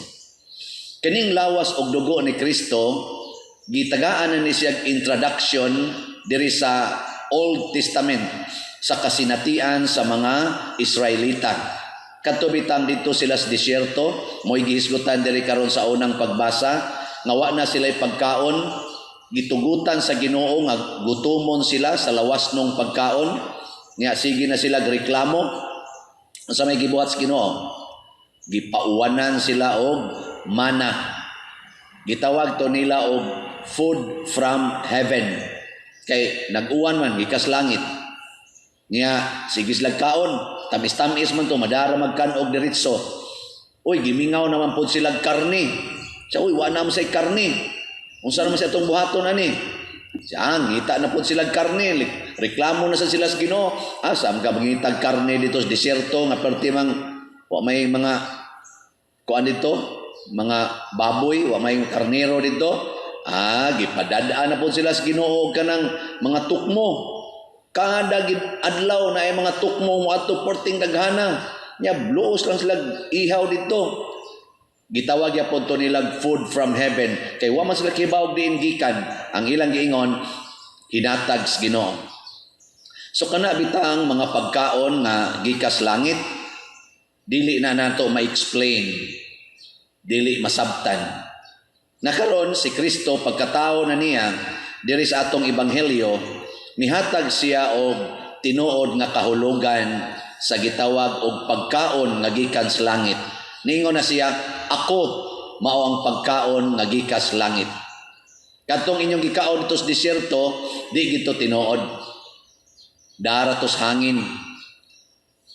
Kining lawas og dugo ni Kristo, gitagaan na ni siya introduction diri sa Old Testament sa kasinatian sa mga Israelita. Kadto bitang dito sila sa disyerto, mo'y gihisgutan diri karon sa unang pagbasa, nga wa na sila'y pagkaon, gitugutan sa Ginoo nga gutumon sila sa lawas nung pagkaon. Nya sige na sila reklamo. Unsa may gibuhat sa Ginoo? Gipauwanan sila og mana. Gitawag to nila og food from heaven. Kay nag-uwan man gikas langit. Nya sige sila kaon, tamis-tamis man to, madara magkan-og diretso. Uy, gimingaw naman pod sila karne. Siya, uy, wa na man say karne. Unsa naman sa atong buhaton ani? Siya, ngita na pod sila karne. Reklamo na sa sila sa Ginoo. Ah, saan ka mangitag karne dito sa disyerto nga perti mang wa may mga kuan dito, mga baboy, wa may karnero dito. Ah, gipadadaan na pod sila sa Ginoo kanang mga tukmo. Kada gid adlaw na ay mga tukmo mo ato perting daghana. Nya bluos lang sila ihaw dito. Gitawag yapon to nilag food from heaven kay wa man sila kibaw diin gikan. Ang ilang giingon, hinatag sa Ginoo. So kana bitang mga pagkaon nga gikas langit, dili na nato ma-explain, dili masabtan. Nakaron si Kristo, pagkatao na niya, diri sa atong ebanghelyo mihatag siya og tinuod nga kahulugan sa gitawag og pagkaon nga gikan sa langit. Ningon na siya, "Ako mao ang pagkaon nga gikas langit. Kadtong inyong gikaon dito sa disyerto, di gito tinuod. Dara to sa hangin.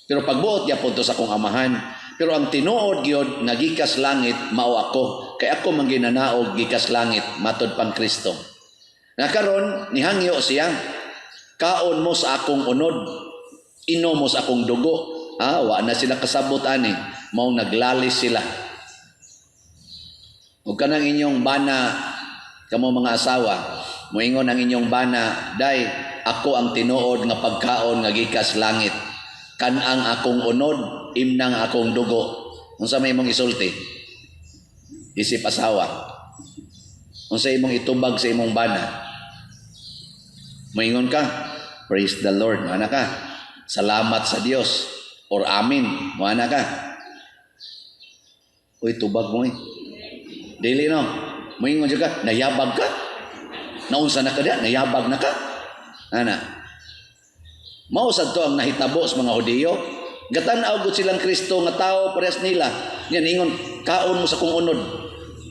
Pero pagbuot yapon to sa akong amahan." Pero ang tinuod gyud nga gikas langit mao ako, kay ako man ginanaog gikas langit, matod pang Kristo. Nga karon nihangyo siya, "Kaon mo sa akong unod, inom mo sa akong dugo." Ah, wa na sila kasabot ani, mao naglalis sila. Ug kanang inyong bana, kamo mga asawa, moingon ang inyong bana, "Day, ako ang tinuod nga pagkaon nga gikas langit. Kan-ang akong unod, imnang akong dugo." Unsa may imong isulti? Isip asawa. Unsa imong itubag sa imong bana? Moingon ka, "Praise the Lord," mana ka. "Salamat sa Dios," or "Amen," mana ka. Uy, tubag mo eh. Dili no. Moingon siya ka, "Nayabag ka. Naunsa na ka diya, nayabag na ka." Ana. Mao sad to ang nahitabo sa mga Hudiyo. Gatan-aw gud silang Kristo nga tao parehas nila. Nya niingon, "Kaon mo sa kong unod."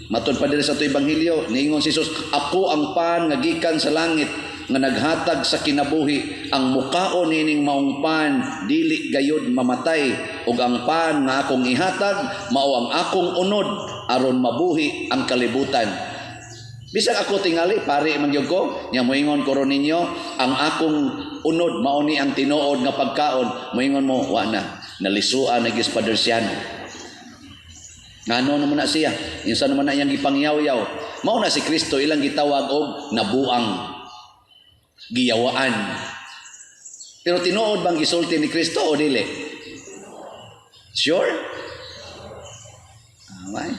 Matod pa diri sa ato ebanghelyo, niingon si Jesus, "Ako ang pan nga gikan sa langit nga naghatag sa kinabuhi. Ang mukaon nining maong pan dili gayud mamatay, ug ang pan nga akong ihatag mao ang akong unod aron mabuhi ang kalibutan." Bisag ako tingali, pari man gyud ko, nya moingon ko ron ninyo, ang akong unod mao ni ang tinuod nga pagkaon, moingon mo, "Wa na, nalisuan na gyud Father Siano. Ngano naman na siya? Insa naman na iyang gipangyaw-yaw?" Mao na si Kristo ilang gitawag og nabuang, giyawaan. Pero tinuod bang gisulti ni Kristo o dili? Sure? Amay.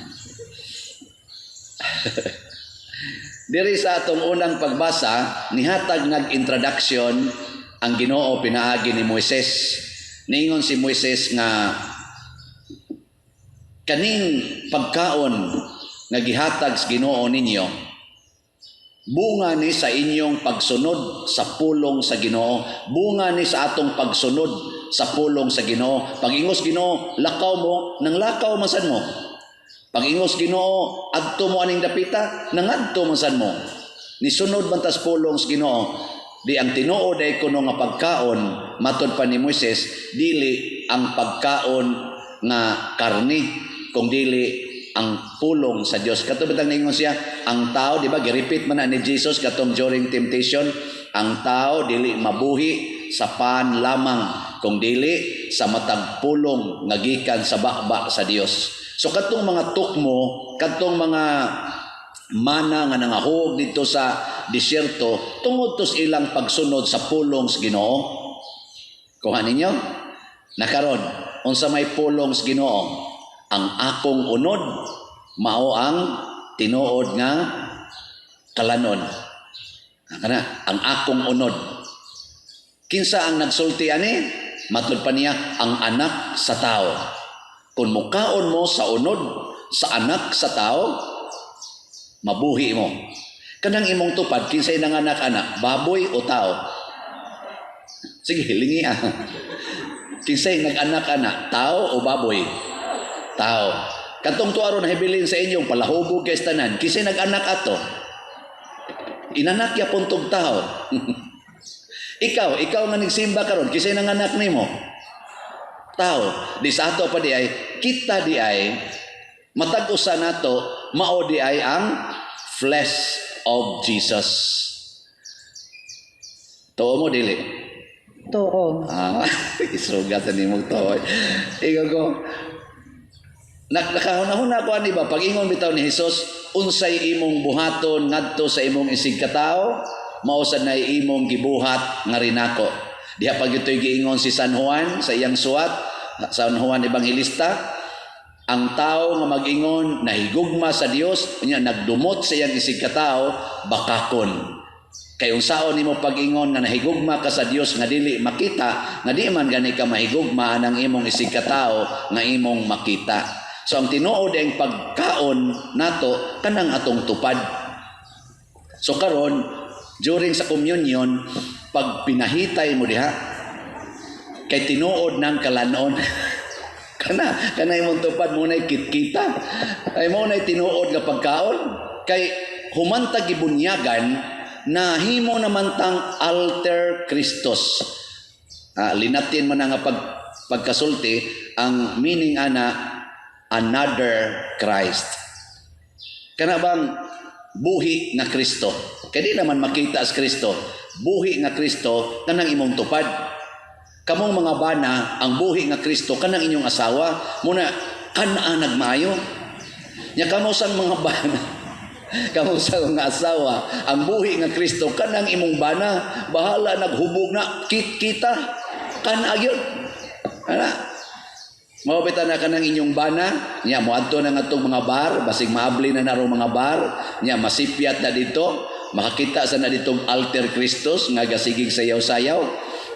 Diri sa atong unang pagbasa, nihatag nag-introduction ang Ginoo pinaagi ni Moises. Niingon si Moises nga kaning pagkaon nga gihatag sa Ginoo ninyo, bunga ni sa inyong pagsunod sa pulong sa Ginoo, bunga ni sa atong pagsunod sa pulong sa Ginoo. Pag ingos Ginoo, "Lakaw mo," nang lakaw man sad mo. Pag ingos Ginoo, "Adto mo aning dapita," nangadto man sad mo. Nisunod man tas pulong sa Ginoo. Di ang tinuod ay kuno nga pagkaon, matod pa ni Moises, dili ang pagkaon nga karni, kung dili ang pulong sa Dios. Kato bitang niingon siya, ang tao, di ba, gi-repeat man na ni Jesus katong during temptation, ang tao dili mabuhi sa pan lamang, kung dili sa matag pulong nga gikan sa baba sa Dios. So katong mga tukmo, katong mga mana nga nangahog dito sa disyerto, tungod to sa ilang pagsunod sa pulong sa Ginoo. Kuha ninyo? Nakaron, unsa may pulong sa Ginoo? Ang akong unod mao ang tinuod nga kalanon. Kana ang akong unod. Kinsa ang nagsulti ani? Matud pa niya, ang Anak sa Tao. Kung mukaon mo sa unod sa Anak sa Tao, mabuhi mo. Kanang imong tupad, kinsay nanganak anak, baboy o tao? Sige, hilingi ah. Kinsay nag-anak anak, tao o baboy? Tao. Katong tuaro na hibilin sa inyong palahubog kay tanan, kinsay nag-anak ato? Inanak ya puntog tao. Ikaw nga nagsimba karon, kinsay nanganak nimo? Tao. Di sa ato pa di ay, kita di ay, matag usa nato, mao di ay ang flesh of Jesus. Tuo mo dili? Tuo. Ah, isugat sa nimong tuo. Ikaw ko, nakahuna-huna ko ani ba, pag ingon bitaw ni Jesus, "Unsay imong buhaton ngadto sa imong isig katao, mao sad nay imong gibuhat nga rinako." Diha pag ito'y giingon si San Juan sa iyang suwat, San Juan Evangelista, ang tao nga mag-ingon nahigugma sa Dios, unya nagdumot sa iyang isig katao, bakakon. Kay unsaon nimo pag-ingon nga nahigugma ka sa Dios nga dili makita, nga di man gani ka mahigugma anang imong isig katao nga imong makita? So ang tinuod ang pagkaon nato kanang atong tupad. So karon during sa communion, pag pinahitay mo diha kay tinuod ng kalanon. Kana kana imong tupad mo nay kitkita. Ay mo nay tinuod nga pagkaon kay humanta gibunyagan na himo naman tang alter Christos. Ah, linatin man nga pag pagkasulti, ang meaning ana, another Christ. Kana bang buhi nga Kristo? Kay di naman makita as Kristo. Buhi nga Kristo kanang imong tupad. Kamong mga bana, ang buhi nga Kristo kanang inyong asawa, muna kana nagmaayo. Nya kamo sang mga bana, kamo sa mga asawa, ang buhi nga Kristo kanang imong bana, bahala naghubog na kit kita kana gyud. Ana. Mao bitaw na kanang inyong bana, nya moadto na ngadtong mga bar, basig maabli na narong mga bar, nya masipyat na dito, makakita sa na ditong alter Christos nga gasigig sayaw-sayaw,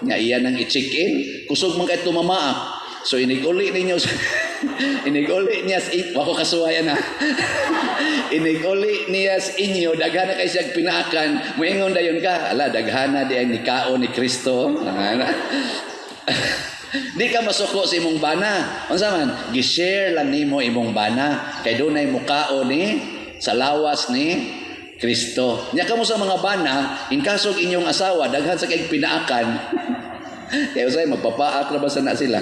nya iya nang i-check-in, kusog man kay tumamaak. So inig-uli ninyo, inig-uli niya sa, wako kasuwayan na. Inig-uli niya sa inyo, daghan na kay siya pinaakan, moingon dayon ka, "Ala, daghana di ang nikaon ni Kristo." Ana. Di ka masuko sa imong bana. Unsa man? Gi-share lang nimo imong bana kay dunay mukaon ni sa lawas ni Kristo. Nya kamo sa mga bana, in kasog inyong asawa daghan sa kay pinaakan. Kaya usay magpapaak ra ba sana sila?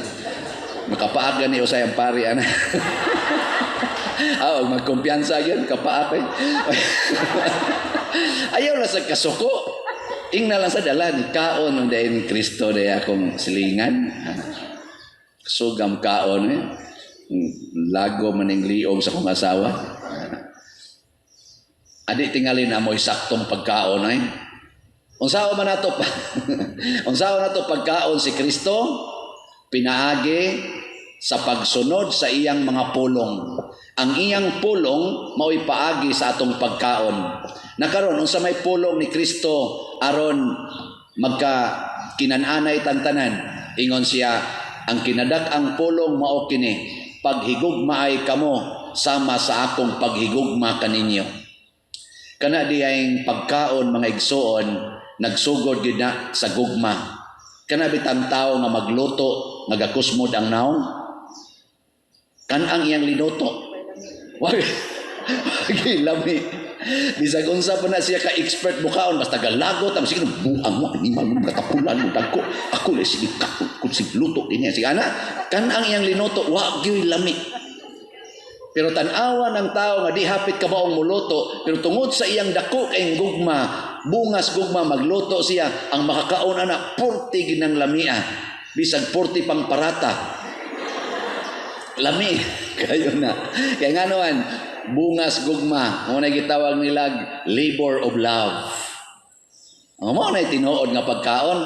Makapaak gani usay ang pari ana. Ah, magkumpiyansa gyud kapaak eh. Ayaw lang sa kasuko. Ingna lang sa dala ni kaon ng dayon ni Kristo day akong silingan. Sugam kaon eh. Lago maning liog sa akong asawa. Adi tingali na mo'y saktong pagkaon eh. Unsaon man nato pa? Unsaon nato pagkaon si Kristo? Pinaagi sa pagsunod sa iyang mga pulong. Ang iyang pulong mao'y paagi sa atong pagkaon. Nakaron unsa may pulong ni Kristo aron magka kinananay tantanan? Ingon siya, ang kinadak-ang pulong mao kini, paghigugmaay kamo sama sa akong paghigugma kaninyo. Kana diyang pagkaon, mga igsuon, nagsugod gyud na sa gugma. Kana bitang tao nga magluto nga gakusmod ang naong, kan-ang iyang linuto. Wag wag lami. Bisag unsa pa na siya ka expert mukaon, basta galagot ang sige, buang mo animal mo, katapulan mo dagko, ako le sige kakon kun sig luto dinhi sige ana, kan-ang iyang linuto wa gyud lami. Pero tan-awa ng tao nga di hapit kabaong muluto, pero tungod sa iyang dako kay gugma, bungas gugma, magluto siya, ang makakaon ana purti ginang lamia. Bisag purti pang parata. Lami kayo na. Kaya nga naman, bungas gugma, mo na gitawag nilag labor of love. Ang mo na tinuod nga pagkaon,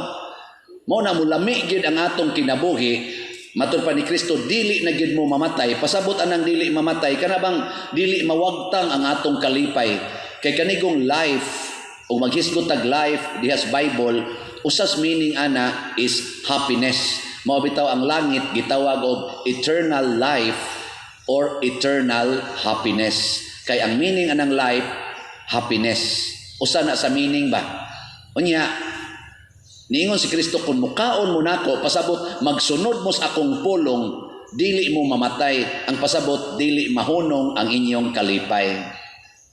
mo na mulami gyud ang atong kinabuhi. Matud pa ni Kristo, dili na gyud mo mamatay. Pasabot anang dili mamatay, kana bang dili mawagtang ang atong kalipay. Kay kanigong life, o maghisgot tag life dihas Bible, usas meaning ana is happiness. Mao bitaw ang langit gitawag og eternal life or eternal happiness. Kay ang meaning anang life, happiness. Usa na sa meaning ba? Unya, niingon si Kristo, kung mukaon mo nako, pasabot magsunod mo sa akong pulong, dili mo mamatay. Ang pasabot, dili mahunong ang inyong kalipay.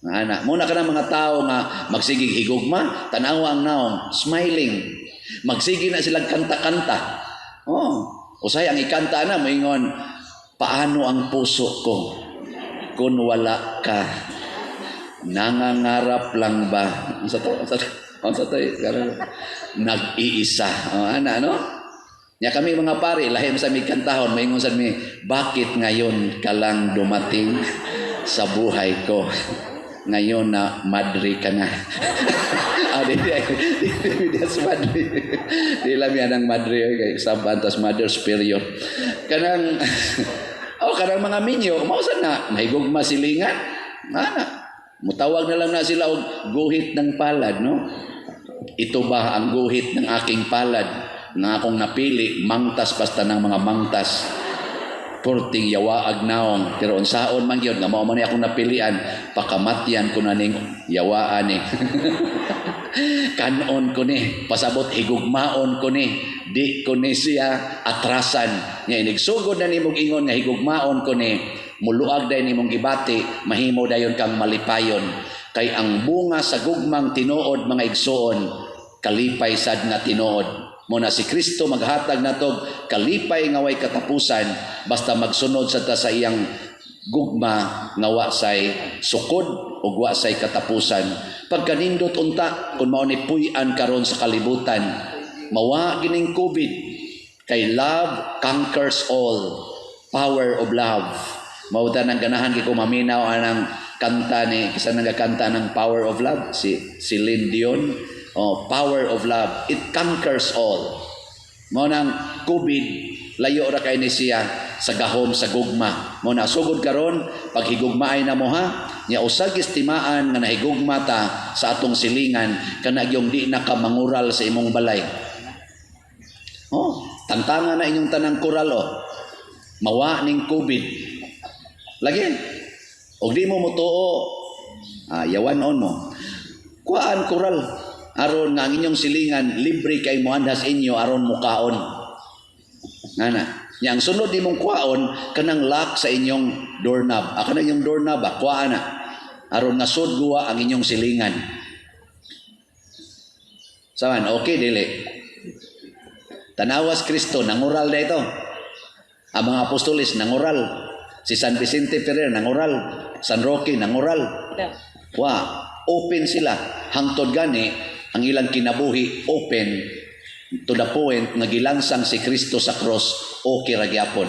Ana, muna ka na mga tao nga magsigig higugma, tanawa ang naong, smiling. Magsige na silang kanta-kanta. Oh, usay ang ikanta na moingon, "Paano ang puso ko kung wala ka? Nangangarap lang ba?" Unsa to? Unsa to? Unsa to? Nag-iisa. Oh, ana, no? Nya kami mga pare, lahi sa mi kantahon, moingon sa mi, "Bakit ngayon ka lang dumating sa buhay ko? Ngayon na madre ka na." Ah, di, di, di, di, di, madre. Di lang yan ang madre, kay sabantas mother superior. Kanang, oh, kanang mga minyo, mausan na, mahigugma silingan. Ana, mutawag na lang na sila og guhit ng palad, no? "Ito ba ang guhit ng aking palad na akong napili, mangtas basta ng mga mangtas. Purting yawaag naong, pero unsaon man gyud nga mao man ni akong napilian, pakamatyan ko na ning yawaan ni. Kanon ko ni, pasabot higugmaon ko ni, di ko ni siya atrasan." Nya inigsugod na nimong ingon nga higugmaon ko ni, muluag dayon nimong gibati, mahimo dayon kang malipayon. Kay ang bunga sa gugmang tinuod, mga igsuon, kalipay sad nga tinuod. Mao na si Kristo maghatag natog kalipay nga way katapusan basta magsunod sa ta sa iyang gugma nga wa say sukod ug wa say katapusan. Pagkanindot unta kung mao ni puy-an karon sa kalibutan, mawa gining COVID kay love conquers all. Power of love. Mao nang ganahan kay ko maminaw anang kanta ni kisa nang kanta ng Power of Love, si Celine Dion. Oh, power of love, it conquers all. Mao nang COVID, layo ra kay ni siya sa gahom sa gugma. Mao na sugod karon, paghigugmaay na mo ha. Nya usag estimaan nga nahigugma ta sa atong silingan, kana gyung di na ka mangural sa imong balay. Oh, tangtanga na inyong tanang kural oh. Mawa ning COVID. Lagi. Og di mo motuo, ah, yawan on mo. Kuhaan kural aron nga ang inyong silingan libre kay moanhas inyo aron mukaon. Ngana. Nya ang sunod nimong kuhaon kanang lock sa inyong doorknob. Ah, kanang inyong doorknob ah, kuhaan na. Aron nga sud guwa ang inyong silingan. Saman, okay dili? Tanawas Kristo nangural na ito. Ang mga apostoles nangural. Si San Vicente Ferrer nangural. San Roque nangural. Wa, open sila. Hangtod gani ang ilang kinabuhi open to the point nga gilansang si Kristo sa cross, okay ra gyapon.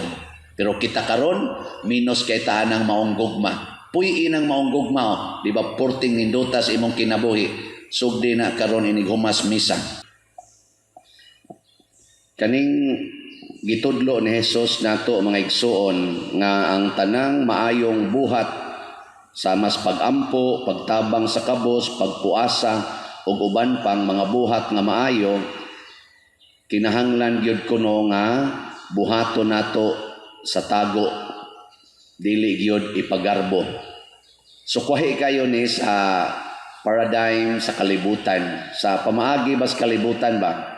Pero kita karon minus kay taan ang maong gugma. Puy ang maong gugma, oh. Di ba porting nindota sa imong kinabuhi. Sugdi na karon inig humas misa. Kaning gitudlo ni Jesus nato, mga igsuon, nga ang tanang maayong buhat sa mas pagampo, pagtabang sa kabos, pagpuasa ug uban pang mga buhat nga maayo, kinahanglan gyud kuno nga buhaton nato sa tago, dili gyud ipagarbo. So kwahi kayo ni sa paradigm sa kalibutan, sa pamaagi bas kalibutan ba?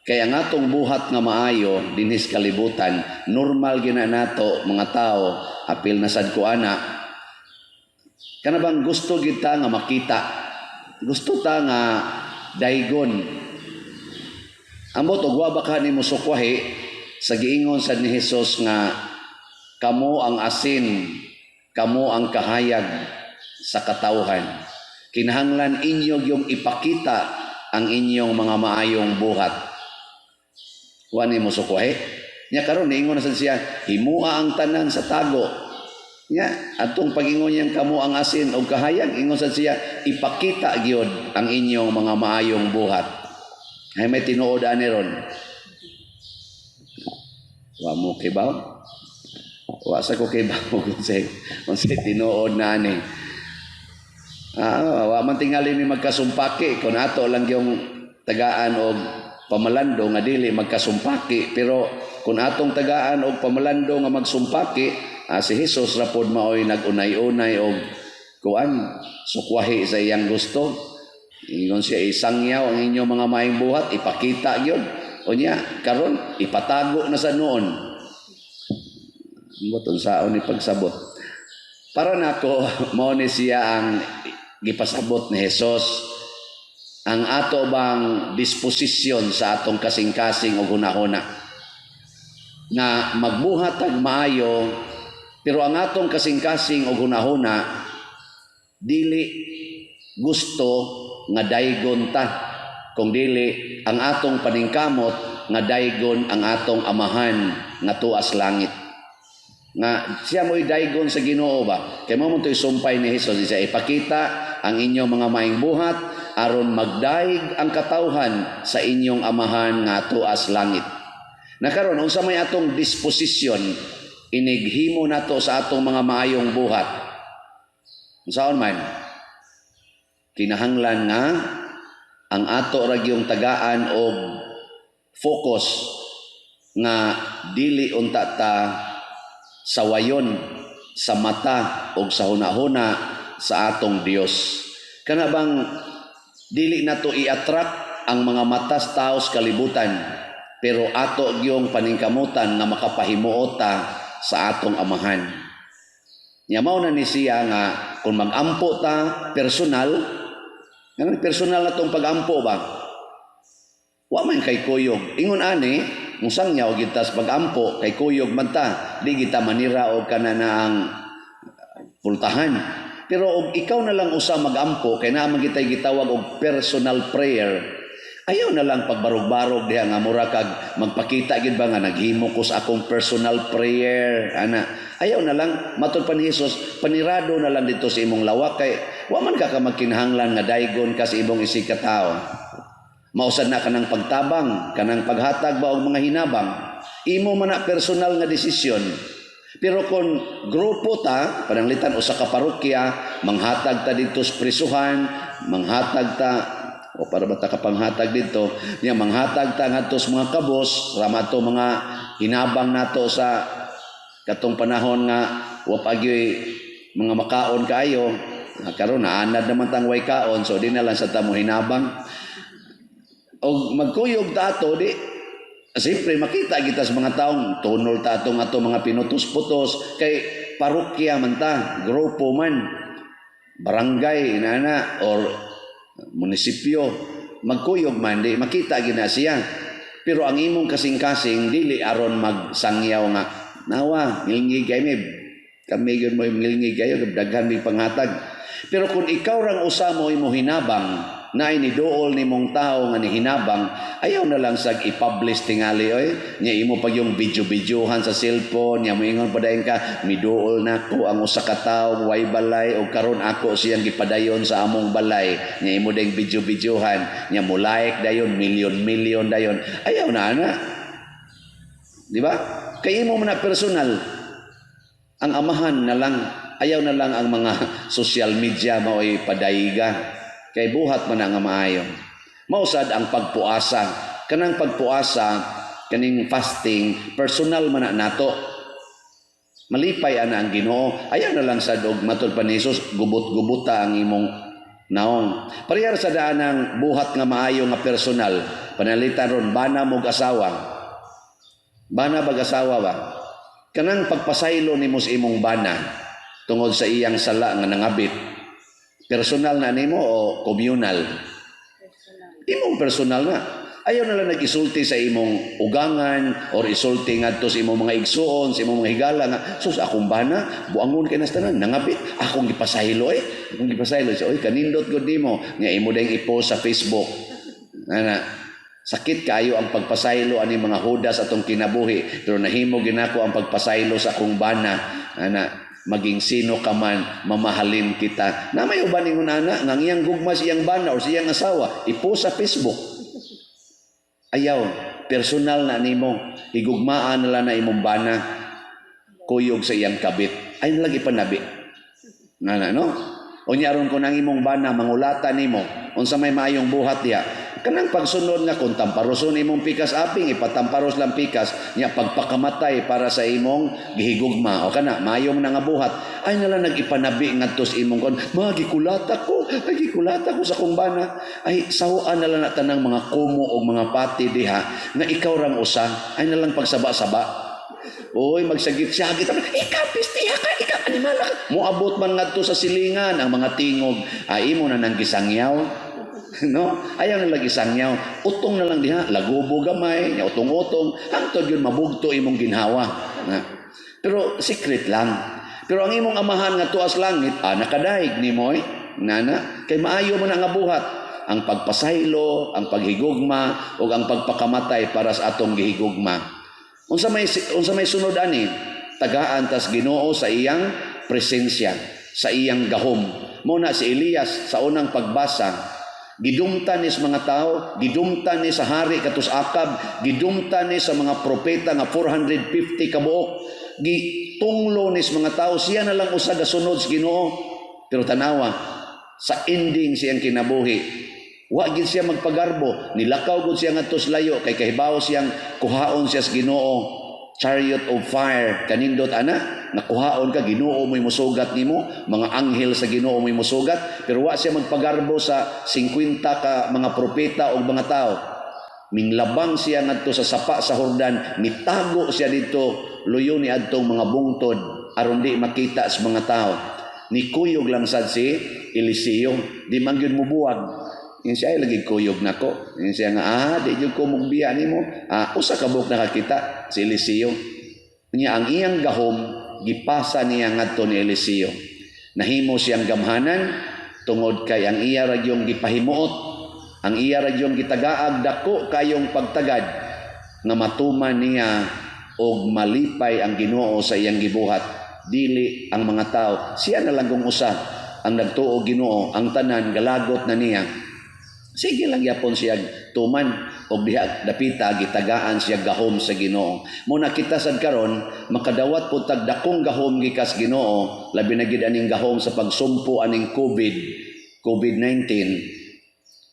Kaya ang atong buhat nga maayo dinhis kalibutan, normal gina nato mga tao, apil na sad ko ana. Kana bang gusto kita nga makita? Gusto ta nga daygon. Ambot og wa ba ka nimo sukwahi sa giingon sad ni Jesus nga kamo ang asin, kamo ang kahayag sa katawhan. Kinahanglan inyo yung ipakita ang inyong mga maayong buhat. Wa nimo sukwahi. Nya karon niingon na sad siya, himua ang tanan sa tago. Nya atong pagingon niyang kamo ang asin og kahayag, ingon sad siya, ipakita gyud ang inyong mga maayong buhat. Ay may tinuod ani ron. Wa mo kibaw? Wa sa ko kibaw kung say tinuod na ani. Ah, wa man tingali ni magkasumpaki kung ato lang yung tagaan og pamalando nga dili magkasumpaki, pero kung atong tagaan og pamalando nga magsumpaki, ah, si Jesus ra pod maoy nag-unay-unay og kuan, sukwahi sa iyang gusto. Ingon siya, isangyaw ang inyong mga maayong buhat, ipakita gyud. Unya karon ipatago na sa noon. Ambot unsaon ni pagsabot. Para nako, mao ni siya ang gipasabot ni Jesus, ang ato bang disposisyon sa atong kasing-kasing o hunahuna nga magbuhat ag maayo, pero ang atong kasing-kasing o hunahuna dili gusto nga daygon ta, kung dili ang atong paningkamot nga daygon ang atong Amahan nga tuas langit, nga siya mo'y daygon sa Ginoo ba. Kay mao man to'y sumpay ni Jesus siya, ipakita ang inyong mga maayong buhat aron magdayeg ang katawhan sa inyong Amahan nga tuas langit. Na karon, unsa may atong disposisyon inighimo nato sa atong mga maayong buhat? Unsaon man? Kinahanglan nga ang ato ra gyung tagaan og focus nga dili unta ta sawayon sa mata og sa hunahuna sa atong Dios. Kana bang dili nato i-attract ang mga mata sa tao sa kalibutan, pero ato gyung paningkamutan nga makapahimuot ta sa atong Amahan. Nya mao na ni siya nga kung mag-ampo ta personal, nga personal na tong pag-ampo ba? Wa man kay kuyog. Ingon ani, musangyaw gyud tas pag-ampo kay kuyog man ta, di kita manira og kana na ang pultahan. Pero og ikaw na lang usa magampo kay naa man kitay gitawag og personal prayer. Ayaw na lang pagbarog-barog diha nga mura kag magpakita gid ba nga naghimo ko sa akong personal prayer, ana. Ayaw na lang matud pa ni Jesus, panirado na lang dito sa imong lawak kay wa man ka magkinahanglan nga daygon ka sa imong isig ka tawo. Mausad na kanang pagtabang, kanang paghatag ba og mga hinabang. Imo man na personal nga desisyon. Pero kung grupo ta, pananglitan usa ka parokya, manghatag ta dito sa prisuhan, manghatag ta o para ba ta kapanghatag dito, niya manghatag ta ngadto sa mga kabos, rama to mga hinabang nato sa katong panahon nga wa pa gyoy mga makaon kaayo. Karon naanad naman tang way kaon, so di na lang sa tamo hinabang. Og magkuyog ta ato, di siyempre makita kita sa mga taong tunol ta atong ato mga pinutos-putos kay parokya man ta, grupo man, barangay inana or munisipyo, magkuyog man di makita gina siya. Pero ang imong kasing-kasing dili aron magsangyaw nga nawa ngilngig kay mi, kami gyud mo ngilngig kayo, daghan mig panghatag. Pero kung ikaw rang usa mo imo hinabang na iniduol nimong tao nga nihinabang, ayaw na lang sag i-publish tingali oy. Nya imo pag yung video-videohan sa cellphone, nya moingon pa dayon ka, miduol nako ang usa ka tawo way balay og karon ako siyang gipadayon sa among balay. Nya imo dayong video-videohan, nya mo like dayon, milyon-milyon dayon. Ayaw na ana. Di ba? Kay imo man na personal. Ang amahan na lang, ayaw na lang ang mga social media mao'y padayga. Kay buhat man ang maayo. Mausad ang pagpuasa. Kanang pagpuasa, kaning fasting, personal man na nato. Malipay ana ang Ginoo. Ayaw na lang sad og matud pa ni Jesus, gubot-gubuta ang imong naong. Parehar sa daan ang buhat nga maayo nga personal. Panalitan ron, bana mog asawa. Bana bag asawa ba? Kanang pagpasaylo nimo sa imong bana tungod sa iyang sala nga nangabit. Personal na nimo o communal? Personal. Imong personal na. Ayaw na lang nag-isulti sa imong ugangan or isulti ngadto sa imong mga igsuon, sa imong mga higala nga, sus, akong bana, buangon kay nas tanan, nangabit, akong gipasaylo eh. Akong gipasaylo. Siya, oy, kanindot gud nimo. Nga imo dayong i-post sa Facebook. Ana, sakit kayo ang pagpasaylo ani mga hudas atong kinabuhi, pero nahimo ginako ang pagpasaylo sa akong bana. Ana, maging sino ka man, mamahalin kita. Na may uban ingon ana nga ang iyang gugma sa iyang bana or sa iyang asawa, i-post sa Facebook. Ayaw, personal na nimo, higugmaan na lang na imong bana, kuyog sa iyang kabit. Ay na lang ipanabi. Nga na, no? Unya aron kung ang imong bana mangulata nimo, unsa may maayong buhat diha. Kanang pagsunod nga kung tamparoson imong pikas aping, ipatamparos lang pikas nya pagpakamatay para sa imong gihigugma o kana maayong nga buhat. Ay na lang nag-ipanabi ngadto sa imong kon, mga gikulata ko, ay gikulata ko sa akong bana. Ay sawaan na lang na tanang mga kumo o mga pati diha nga ikaw rang usa, ay na lang pagsaba-saba. Oy, magsagit-sagit. Ikaw, pistiha ka, ikaw, animal ka. Moabot man ngadto sa silingan ang mga tingog. Ay, imo na nang gisangyaw. No? Ayaw na lang gisangyaw. Utong na lang diha, lagubo gamay, nya utong-utong, hangtod yun mabugto imong ginhawa. Na. Pero secret lang. Pero ang imong amahan nga tuas langit, nakadaig nimo eh. Nana, kay maayo man ang buhat. Ang pagpasaylo, ang paghigugma, ug ang pagpakamatay para sa atong gihigugma. Unsa may sunod ani? Tagaan tas Ginoo sa iyang presensya, sa iyang gahom. Mao na si Elias sa unang pagbasa, gidumtan ni sa mga tao, gidumtan ni sa hari katus Akab, gidumtan ni sa mga propeta nga 450 kabuok. Gitunglo ni sa mga tao, siya na lang usa gasunod sa Ginoo. Pero tanawa, sa ending siyang kinabuhi, wa gid siya magpagarbo, nilakaw gud siya ngadto sa layo kay kahibaw siyang kuhaon siya sa Ginoo. Chariot of fire kanindot ana, nakuhaon ka Ginoo mo'y musugat nimo, mga anghel sa Ginoo mo'y musugat, pero wa siya magpagarbo sa 50 ka mga propeta o mga tao. Minglabang siya ngadto sa sapa sa Jordan, mitago siya dito luyo ni adtong mga bungtod aron di makita sa mga tao. Nikuyog lang sad si Eliseo, di man gyud mubuwag. Yung siya ay lagi kuyog nako. Yung siya nga, di jud ko mugbiya nimo. Ah, usa ka buok nakakita si Eliseo. Nya ang iyang gahom gipasa niya ngadto ni Eliseo. Nahimo siyang gamhanan tungod kay ang iya ra gyung gipahimuot, ang iya ra gyung gitagaag dako kayong pagtagad nga matuman niya og malipay ang Ginoo sa iyang gibuhat, dili ang mga tao. Siya na lang kung usa ang nagtuo Ginoo, ang tanan galagot na niya. Sige lang yapon siya tuman og diha dapita gitagaan siya gahom sa Ginoo. Mo na kita sad karon makadawat pud tag dakong gahom gikas Ginoo, labi na gid aning gahom sa pagsumpo aning COVID-19,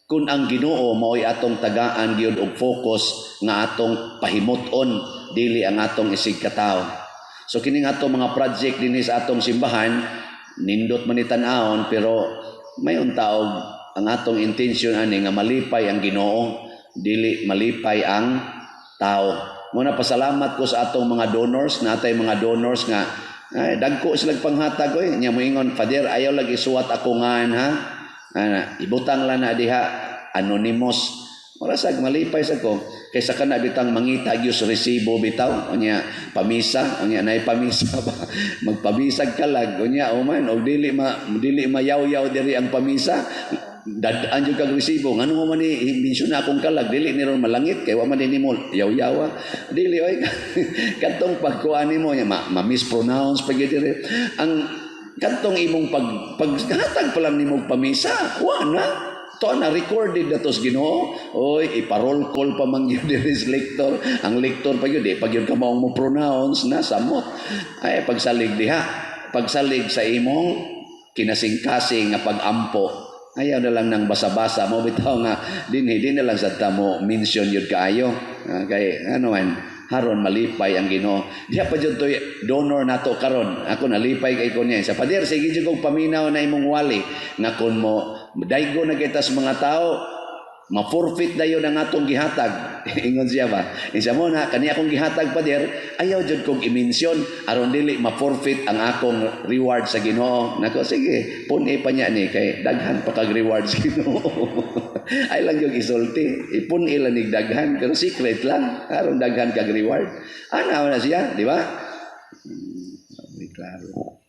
kun ang Ginoo mao'y atong tagaan gyud og focus nga atong pahimut-on, dili ang atong isig katawo. So kining atong mga project dinhi sa atong simbahan, nindot man ni tan-awon, pero mayon taog ang atong intention ani nga malipay ang Ginoo, dili malipay ang tao. Muna pasalamat ko sa atong mga donors, natay mga donors nga ay, dagko sila panghatag oy. Nya moingon, "Father, ayaw lagi suwat ako ngan ha. Ana, ibutang lang na diha anonymous." Mura sag malipay sa ko kaysa kana bitang mangita gyud sa resibo bitaw. Unya pamisa, unya nay pamisa ba, magpamisag kalag unya oman og dili mayaw-yaw diri ang pamisa, dad-an jud kag resibo, ngano man ni mention akong kalag, dili ni ron malangit kay wa man nimo yaw-yawa. Dili oy, kadtong pagkuan nimo nya ma mispronounce pa gyud diri ang kadtong imong paghatag pa lang nimo pamisa, wa na to na recorded na to sa Ginoo oy. Ipa-roll call pa man gyud diri sa lector, ang lector pa gyud di pa gyud ka maong mo pronounce na samot. Ay, pagsalig diha, pagsalig sa imong kinasingkasing nga pagampo, ayaw na lang nang basa-basa mo bitaw nga dinhi di na lang sa tamo mention yun kaayo. Ah, kay ano man haron malipay ang Ginoo. Diha pa jud toy donor nato karon, ako nalipay kay ko niya sa pader, sige jud kog paminaw na imong wali nga kun mo daygo na kita sa mga tao, ma-forfeit dayon ang atong gihatag. Ingon siya ba, isa mo na kani akong gihatag, pader, ayaw jud kog i-mention aron dili ma-forfeit ang akong reward sa Ginoo. Nako, sige, pun-i pa niya ni kay daghan pa kag reward sa Ginoo. Ay lang yung isulti, ipun-i lang nig daghan, pero secret lang aron daghan kag reward. Ana na siya, di ba? Klaro.